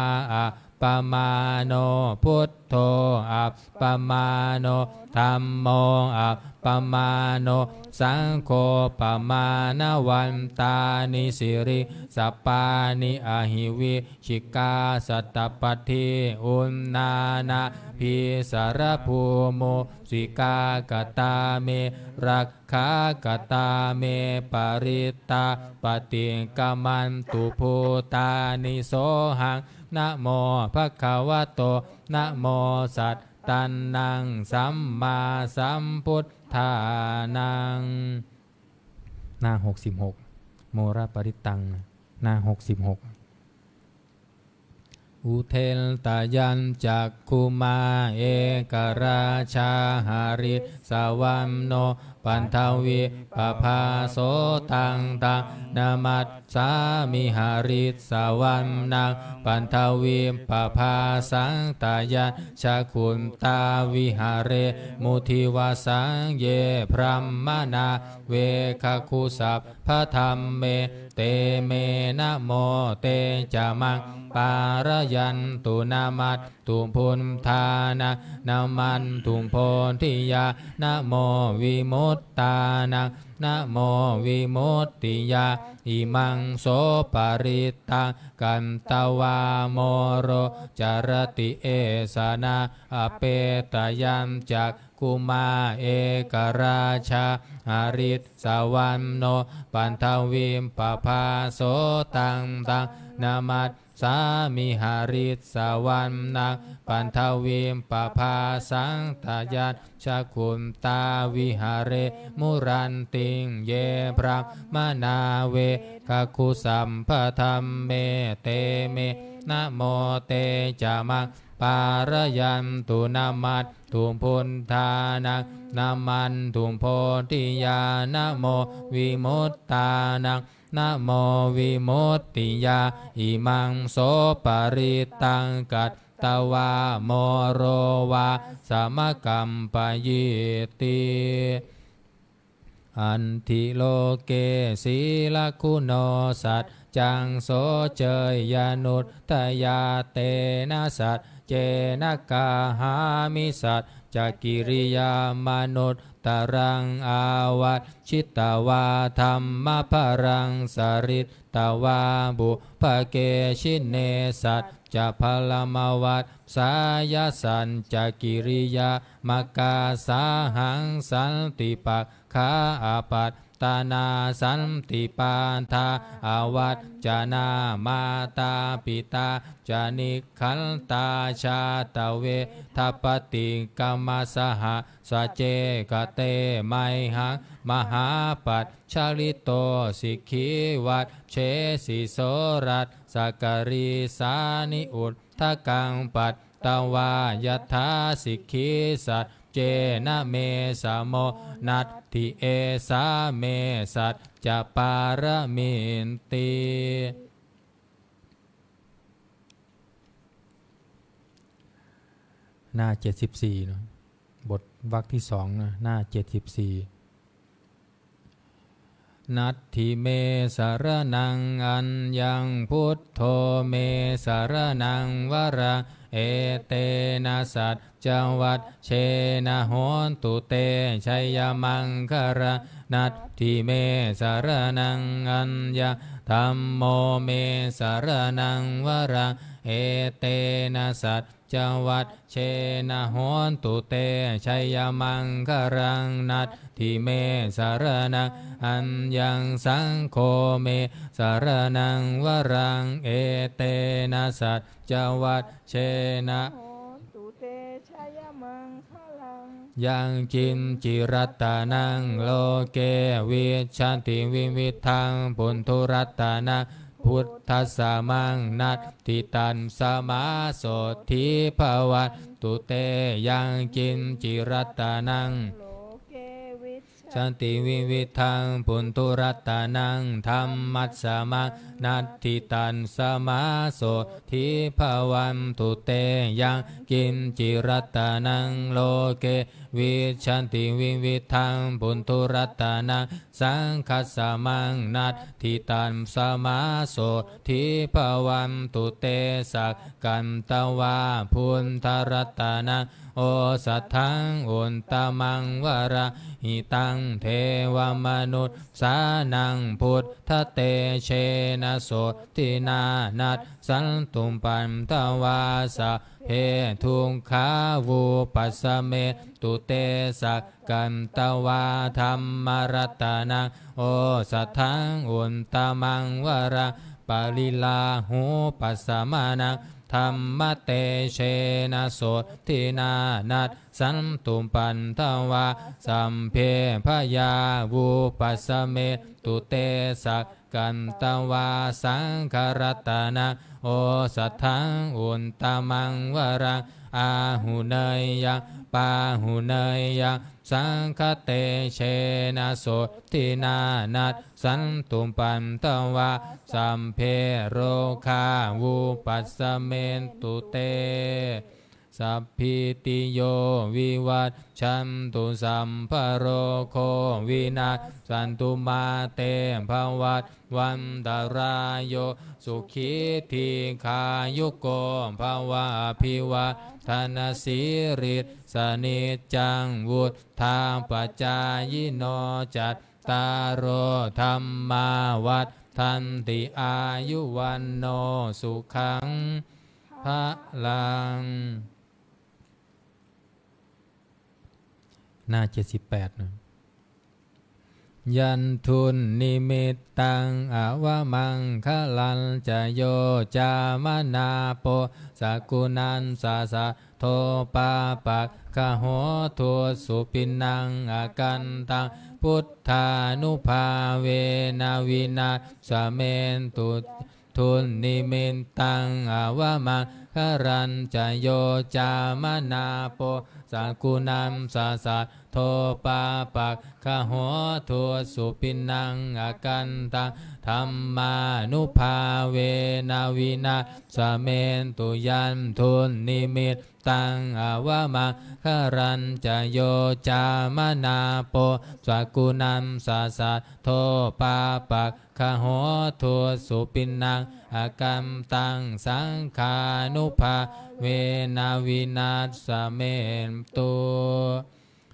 Appamāṇo buddho, appamāṇo dhammo, appamāṇo saṅgho, pamāṇavantāni siriṃsapāni, ahi vicchikā satapadī uṇṇānābhī sarabū mūsikā. Katā me rakkhā, katā me parittā, paṭikkamantu bhūtāni, sohaṃ namo bhagavato, namo sattannaṃ sammāsambuddhānaṃ. หน้า หกสิบหก โมรปริตตัง หน้า หกสิบหก Udetayañcakkhumā ekarājā harissavaṇṇo paṭhavippabhāso, taṃ taṃ namassāmi harissavaṇṇaṃ paṭhavippabhāsaṃ. Tayajja guttā viharemu divasaṃ ye brāhmaṇā vegaggū sabbadhamme, te me namo te ca maṃ pālayantu. Namatthu buddhānaṃ, namatthu bodhiyā, namo vimu vimuttānaṃ, namo vimuttiyā. Imaṃ so parittaṃ katvā moro carati esanā. Apetayañcakkhumā ekarājā harissavaṇṇo paṭhavippabhāso. Taṃ taṃ namassāmi harissavaṇṇaṃ paṭhavippabhāsaṃ. Tayajja guttā viharemu rattiṃ ye brāhmaṇā vegaggū sabbadhamme. Te me namo te ca maṃ pālayantu. Namatthu buddhānaṃ, namatthu bodhiyā, namo vimuttānaṃ, namo vimuttiyā. Imaṃ so parittaṃ katvā moro vāsamakappayīti. Atthi loke sīlaguṇo saccaṃ soceyyanuddayā, tena saccena kāhāmi saccakiriyamanuttaraṃ. Āvajjitvā dhammabalaṃ saritvā pubbake jine, saccabalamavassāya saccakiriyamakkhasahaṃ. Santi pakkhā apattanā, santi pādā avañcanā, mātā pitā ca nikkhantā, jātaveda paṭikkama. Saha sace kate mayhaṃ mahāpajjalito, sikhī vajjesi soḷasa karīsāni, udakaṃ patvā yathā sikhī, saccena me samo natthi, esā me saccapāramīti. หน้าเจ็ดสิบสี่เนาะ บทวรรคที่สองนะ หน้าเจ็ดสิบสี่ Natthi me saraṇaṃ aññaṃ, buddho me saraṇaṃ varaṃ, etena saccavajjena hotu te jayamaṅgalaṃ. Natthi me saraṇaṃ aññaṃ, dhammo me saraṇaṃ varaṃ, etena saccavajjena hotu te jayamaṅgalaṃ. Natthi me saraṇaṃ aññaṃ, saṅgho me saraṇaṃ varaṃ, etena saccavajjena hotu te jayamaṅgalaṃ. Yaṅkiñci ratanaṃ loke vijjati vividhaṃ puthu, ratanaṃ buddhasamaṃ natthi, tasmā sotthī bhavantu te. Yaṅkiñci ratanaṃ loke vijjati vividhaṃ puthu, ratanaṃ dhammasamaṃ natthi, tasmā sotthī bhavantu te. Yaṅkiñci ratanaṃ loke vijjati vividhaṃ puthu, ratanaṃ saṅghasamaṃ natthi, tasmā sotthī bhavantu te. Sakkatvā buddharatanaṃ osathaṃ uttamaṃ varaṃ, hitaṃ devamanussānaṃ buddhatejena sotthinā, nassantupaddavā sabbe dukkhā vūpasamentu te. Sak katvā dhammaratanaṃ osathaṃ uttamaṃ varaṃ, pariḷāhūpasamanaṃ dhammatejena sotthinā, nassantupaddavā sabbe bhayā vūpasamentu te. Sak katvā saṅgharatanaṃ osathaṃ uttamaṃ varaṃ, āhuneyyaṃ pāhuneyyaṃ saṅghatejena sotthinā, nassantupaddavā sabbe rogā vūpasamentu te. sabbītiyo vivajjantu, sabbarogo vinassatu, mā te bhavatvantarāyo, sukhī dīghāyuko bhava. Abhivādanasīlissa niccaṃ vuḍḍhāpacāyino, cattāro dhammā vaḍḍhanti, āyu vaṇṇo sukhaṃ balaṃ. หน้าเจ็ดสิบแปดนะ Yaṃ dunnimittaṃ avamaṅgalañca, yo cāmanāpo sakuṇassa saddo, pāpaggaho dussupinaṃ akantaṃ, buddhānubhāvena vināsamentu. Dunnimittaṃ avamaṅgalañca, yo cāmanāpo sakuṇassa saddo, pāpaggaho dussupinaṃ akantaṃ, dhammānubhāvena vināsamentu. Yaṃ dunnimit taṃ avamaṅgalañca, yo cāmanāpo sakuṇassa saddo, pāpaggaho dussupinaṃ akantaṃ, saṅghānubhāvena vināsamentu.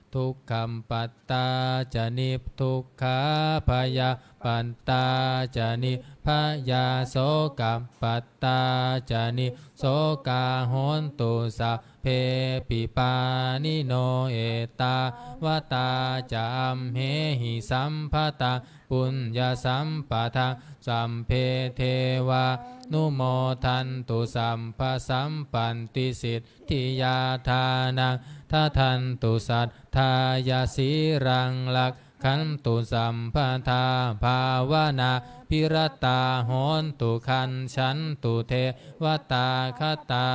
Dukkhappattā ca niddukkhā, bhayappattā ca nibbhayā, sokappattā ca nissokā, hontu sabbepi pāṇino. Ettāvatā ca amhehi sambhataṃ puññasampadaṃ, sabbe devānumodantu sabbasampattisiddhiyā. Dānaṃ dadantu saddhāya, sīlaṃ rakkhantu sabbadā, bhāvanābhiratā hontu, gacchantu devatāgatā.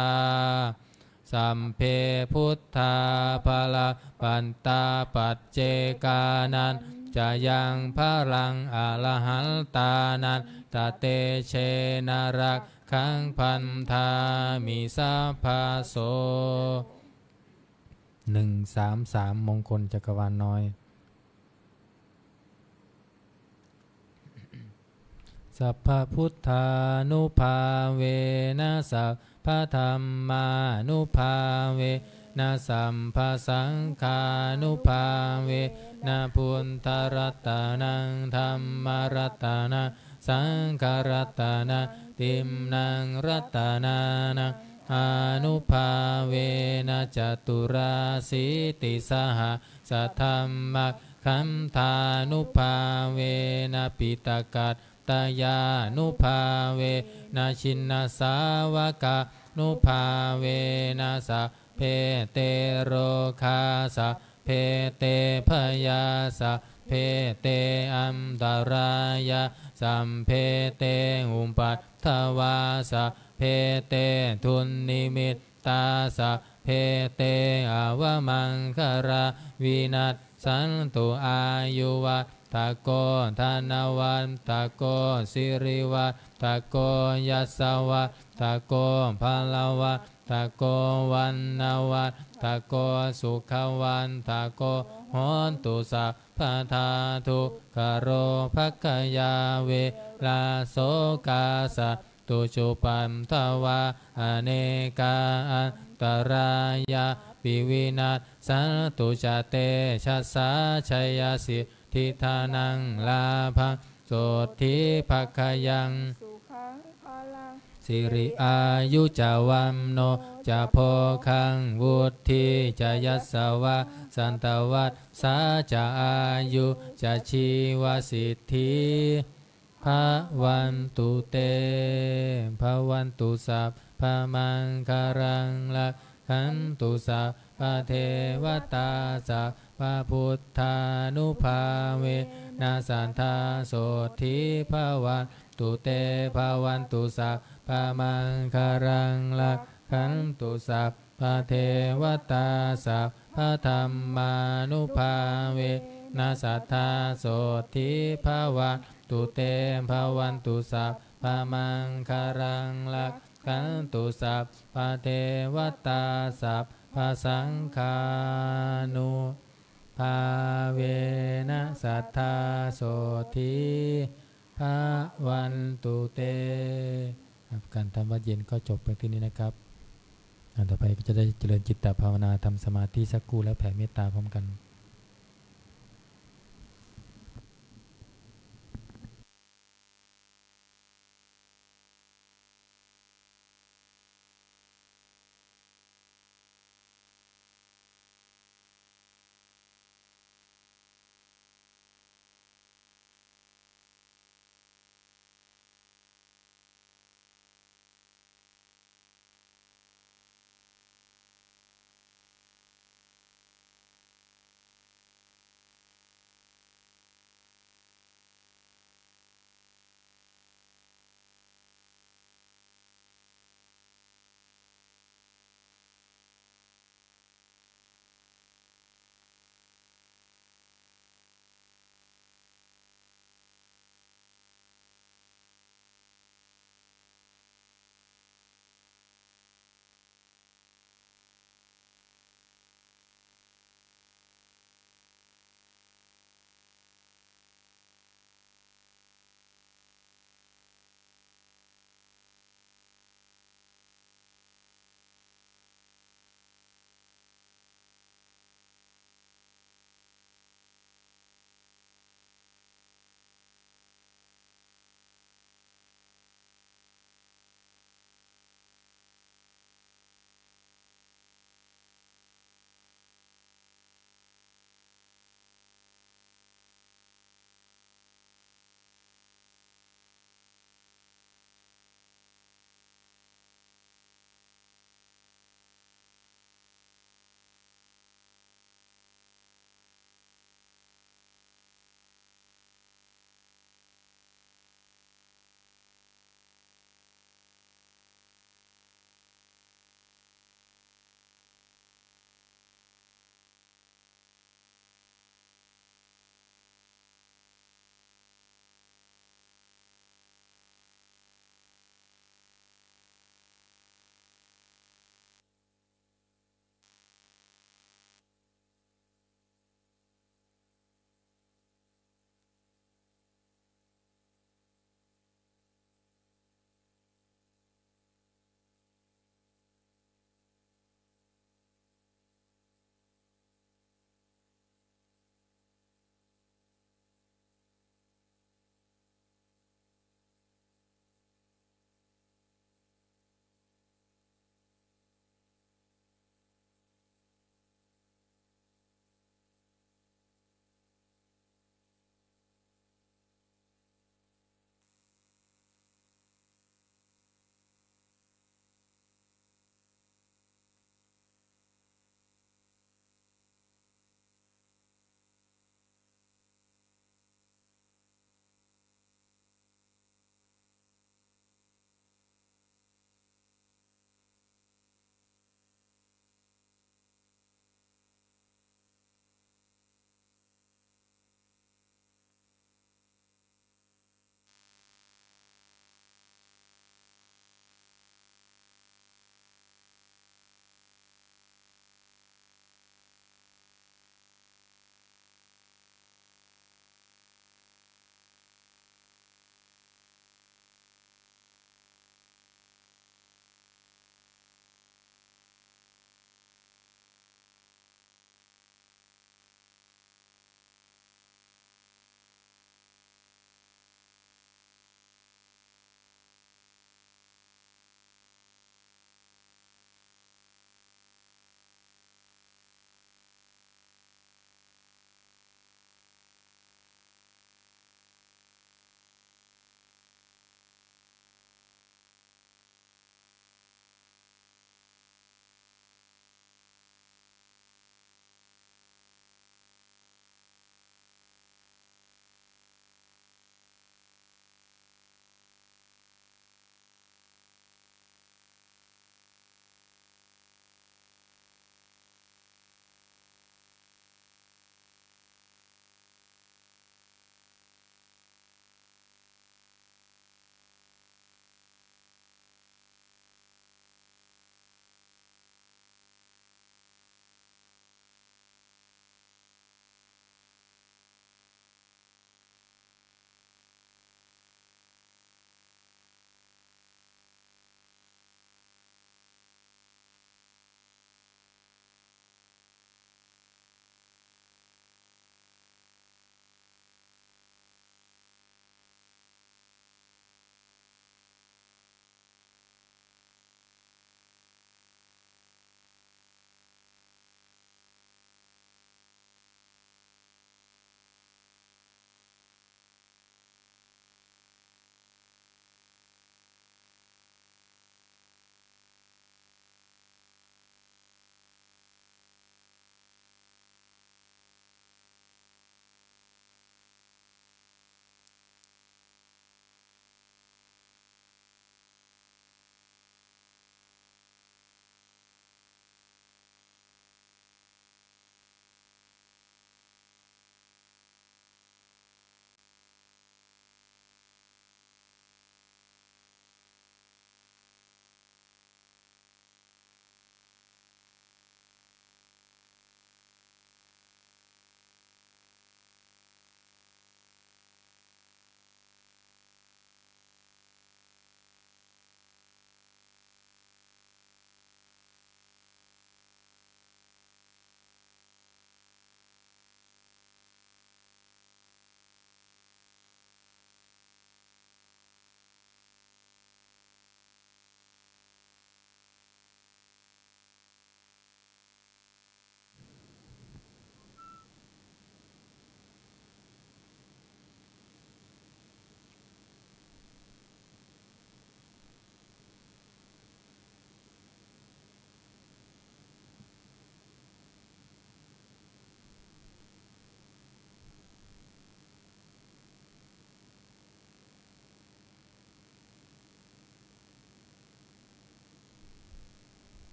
Sabbe buddhā balappattā, paccekānañca yaṃ balaṃ, arahantānañca tejena, rakkhaṃ bandhāmi sabbaso. หนึ่งสามสาม มงคลจักรวาลน้อย Sabbabuddhānubhāvena, sabbadhammānubhāvena, sabbasaṅghānubhāvena, buddharatanaṃ dhammaratanaṃ saṅgharatanaṃ, tiṇṇaṃ ratanānaṃ ānubhāvena, caturāsītisahassadhammakkhandhānubhāvena, piṭakattayānubhāvena, jinasāvakānubhāvena, sabbe te rogā sabbe te bhayā sabbe te antarāyā sabbe te upaddavā sabbe te dunnimittā sabbe te avamaṅgalā vinassantu. Āyuvaḍḍhako dhanavaḍḍhako sirivaḍḍhako yasavaḍḍhako balavaḍḍhako vaṇṇavaḍḍhako sukhavaḍḍhako hotu sabbadā. Dukkharogabhayā verā sokā sattu cupaddavā anekā antarāyāpi vinassantu ca tejasā. Jayasiddhi dhanaṃ lābhaṃ sotthi bhāgyaṃ sukhaṃ balaṃ siri āyu ca vaṇṇo ca bhogaṃ vuḍḍhī ca yasavā satavassā ca āyū ca jīvasiddhī bhavantu te. Bhavatu sabbamaṅgalaṃ rakkhantu sabbadevatā sabbabuddhānubhāvena sadā sotthī bhavantu te. Bhavatu sabbamaṅgalaṃ rakkhantu sabbadevatā sabbadhammānubhāvena sadā sotthī bhavantu te. Bhavatu sabbamaṅgalaṃ rak rakkhantu sabbadevatā, sabbasaṅghānubhāvena sadā sotthī bhavantu te. ครับ การทำวัตรเย็นก็จบเพียงเท่านี้นะครับ อ่า ต่อไปก็จะได้เจริญจิตตภาวนา ทำสมาธิสักครู่แล้วแผ่เมตตาพร้อมกัน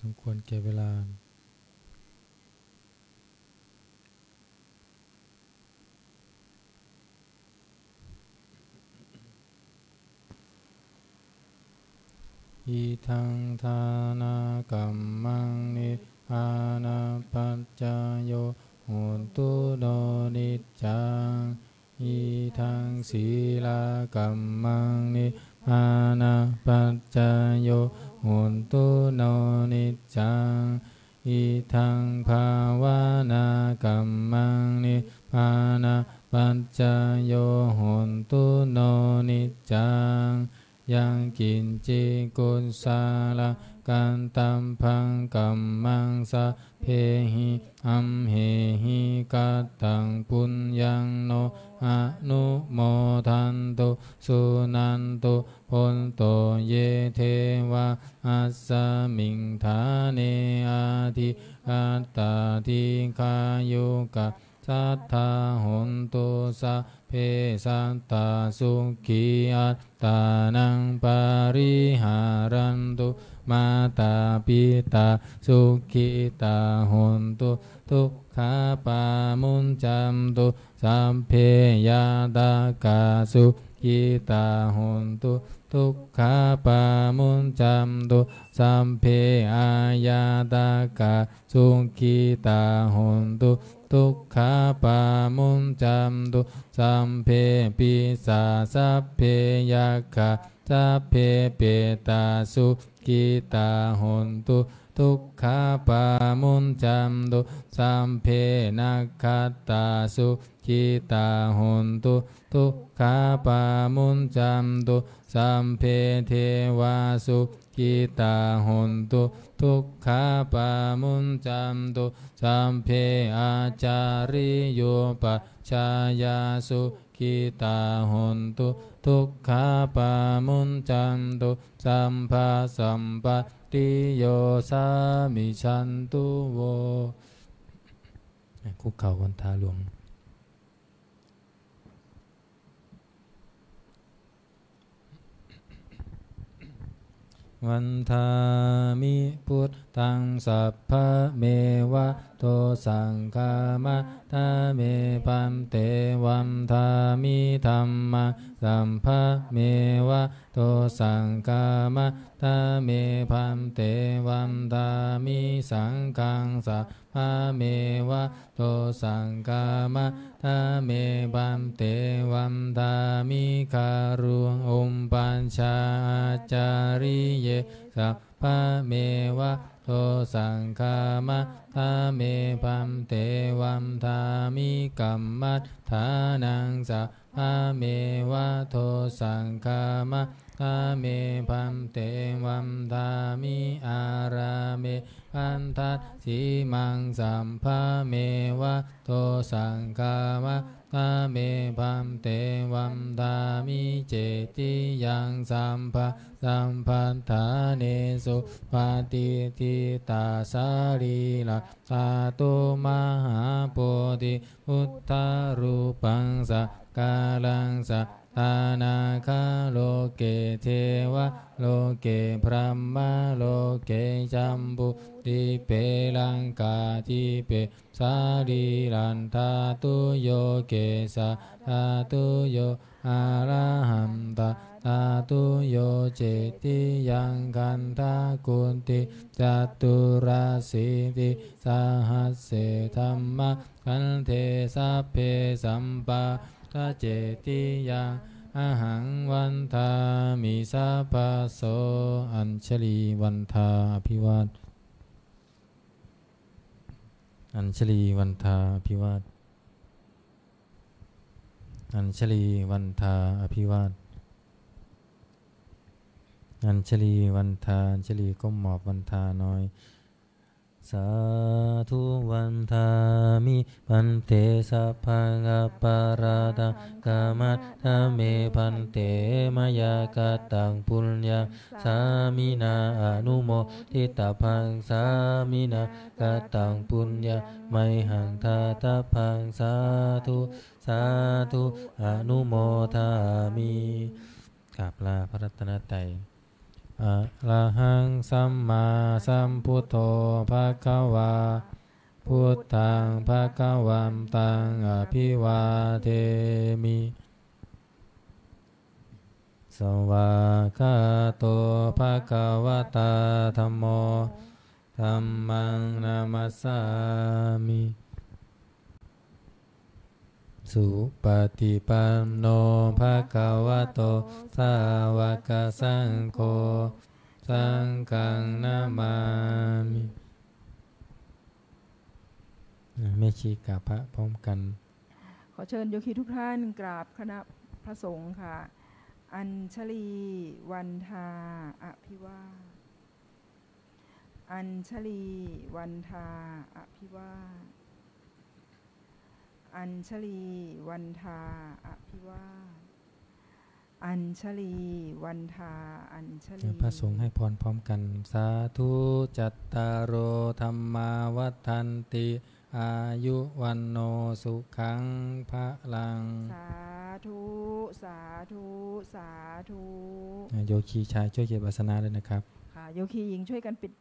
สมควรแก่เวลา Idaṃ dānakammaṃ nibbānapaccayo hotu no niccaṃ. Idaṃ sīlakammaṃ nibbānapaccayo hotu no niccaṃ. Idaṃ bhāvanākammaṃ nibbānapaccayo hotu no niccaṃ. Yaṃ kiñci kusalaṃ kattabbaṃ kammaṃ sabbehi amhehi kataṃ puññaṃ no anumodantu suṇantu bhonto ye devā asmiṃ ṭhāne adhigatā dīghāyukā sadā hontu sabbe sattā sukhī attānaṃ pariharantu. Mātā pitā sukhitā hontu dukkhā pamuñcantu. Sabbe ñātakā sukhitā hontu dukkhā pamuñcantu. Sabbe aññātakā sukhitā hontu dukkhā pamuñcantu. Sabbe pisā sabbe yakkhā sabbe petā sukhitā hontu dukkhā pamuñcantu. Sabbe nakkhattā sukhitā hontu dukkhā pamuñcantu. Sabbe devā sukhitā hontu dukkhā pamuñcantu. Sabbe ācariyupajjhāyā sukhitā hontu dukkhā pamuñcantu. Sabbasampattiyo samijjhantu vo. คุกเข่าวันทาหลวง Vandāmi buddhaṃ sabbameva dosaṃ khamatha me bhante. Vandāmi dhammaṃ sabbameva dosaṃ khamatha me bhante. Vandāmi saṅghaṃ sabbameva dosaṃ khamatha me bhante. Vandāmi garuṃ upajjhāyācariye sabbameva dosaṃ khamatha me bhante. Vandāmi kammaṭṭhānaṃ sabbameva dosaṃ khamatha me bhante. Vandāmi ārāme bhaddasīmaṃ sabbameva dosaṃ khamatha me bhante. Vandāmi cetiyaṃ sabbasampattidānesu patiṭṭhitā sarīraṃ dhātu mahābodhi buddharūpaṃ sakāraṃ sadā nāgaloke devaloke brahmaloke jambudīpe laṅkādīpe sarīraṃ dhātuyo kesā dhātuyo arahantā dhātuyo cetiyaṃ gandhakuṭi caturāsīti sahase dhammakkhandhe sabbe sampattā cetiyaṃ ahaṃ vandāmi sabbaso. Añjalī vandā abhivād. Añjalī vandā abhivād. Añjalī vandā abhivād. Añjalī vandā, añjalī ก้มหมอบวันทาน้อย Sādhu vandāmi bhante, sabbaṃ aparādhaṃ khamatha me bhante, mayā kataṃ puññaṃ sāminā anumoditabbaṃ, sāminā kataṃ puññaṃ mayhaṃ dātabbaṃ, sādhu sādhu anumodāmi. กราบลาพระรัตนตรัย พ Arahaṃ sammāsambuddho bhagavā, buddhaṃ bhagavantaṃ abhivādemi. Svākkhāto bhagavatā dhammo, dhammaṃ namassāmi. Supaṭipanno bhagavato sāvakasaṅgho, saṅghaṃ namāmi. แม่ชีกราบพระพร้อมกัน ขอเชิญโยคีทุกท่านกราบคณะพระสงฆ์ค่ะ Añjali vandhā abhivā, Añjali vandhā abhivā, Añjali vandhā abhivā, Añjali vandhā Añjali. พระสงฆ์ให้พรพร้อมกัน Sādhu. Cattāro dhammā vaḍḍhanti, āyu vaṇṇo sukhaṃ balaṃ. Sādhu, sādhu, sādhu. โยคีชายช่วยเก็บอาสนะด้วยนะครับ ค่ะ โยคีหญิงช่วยกันปิด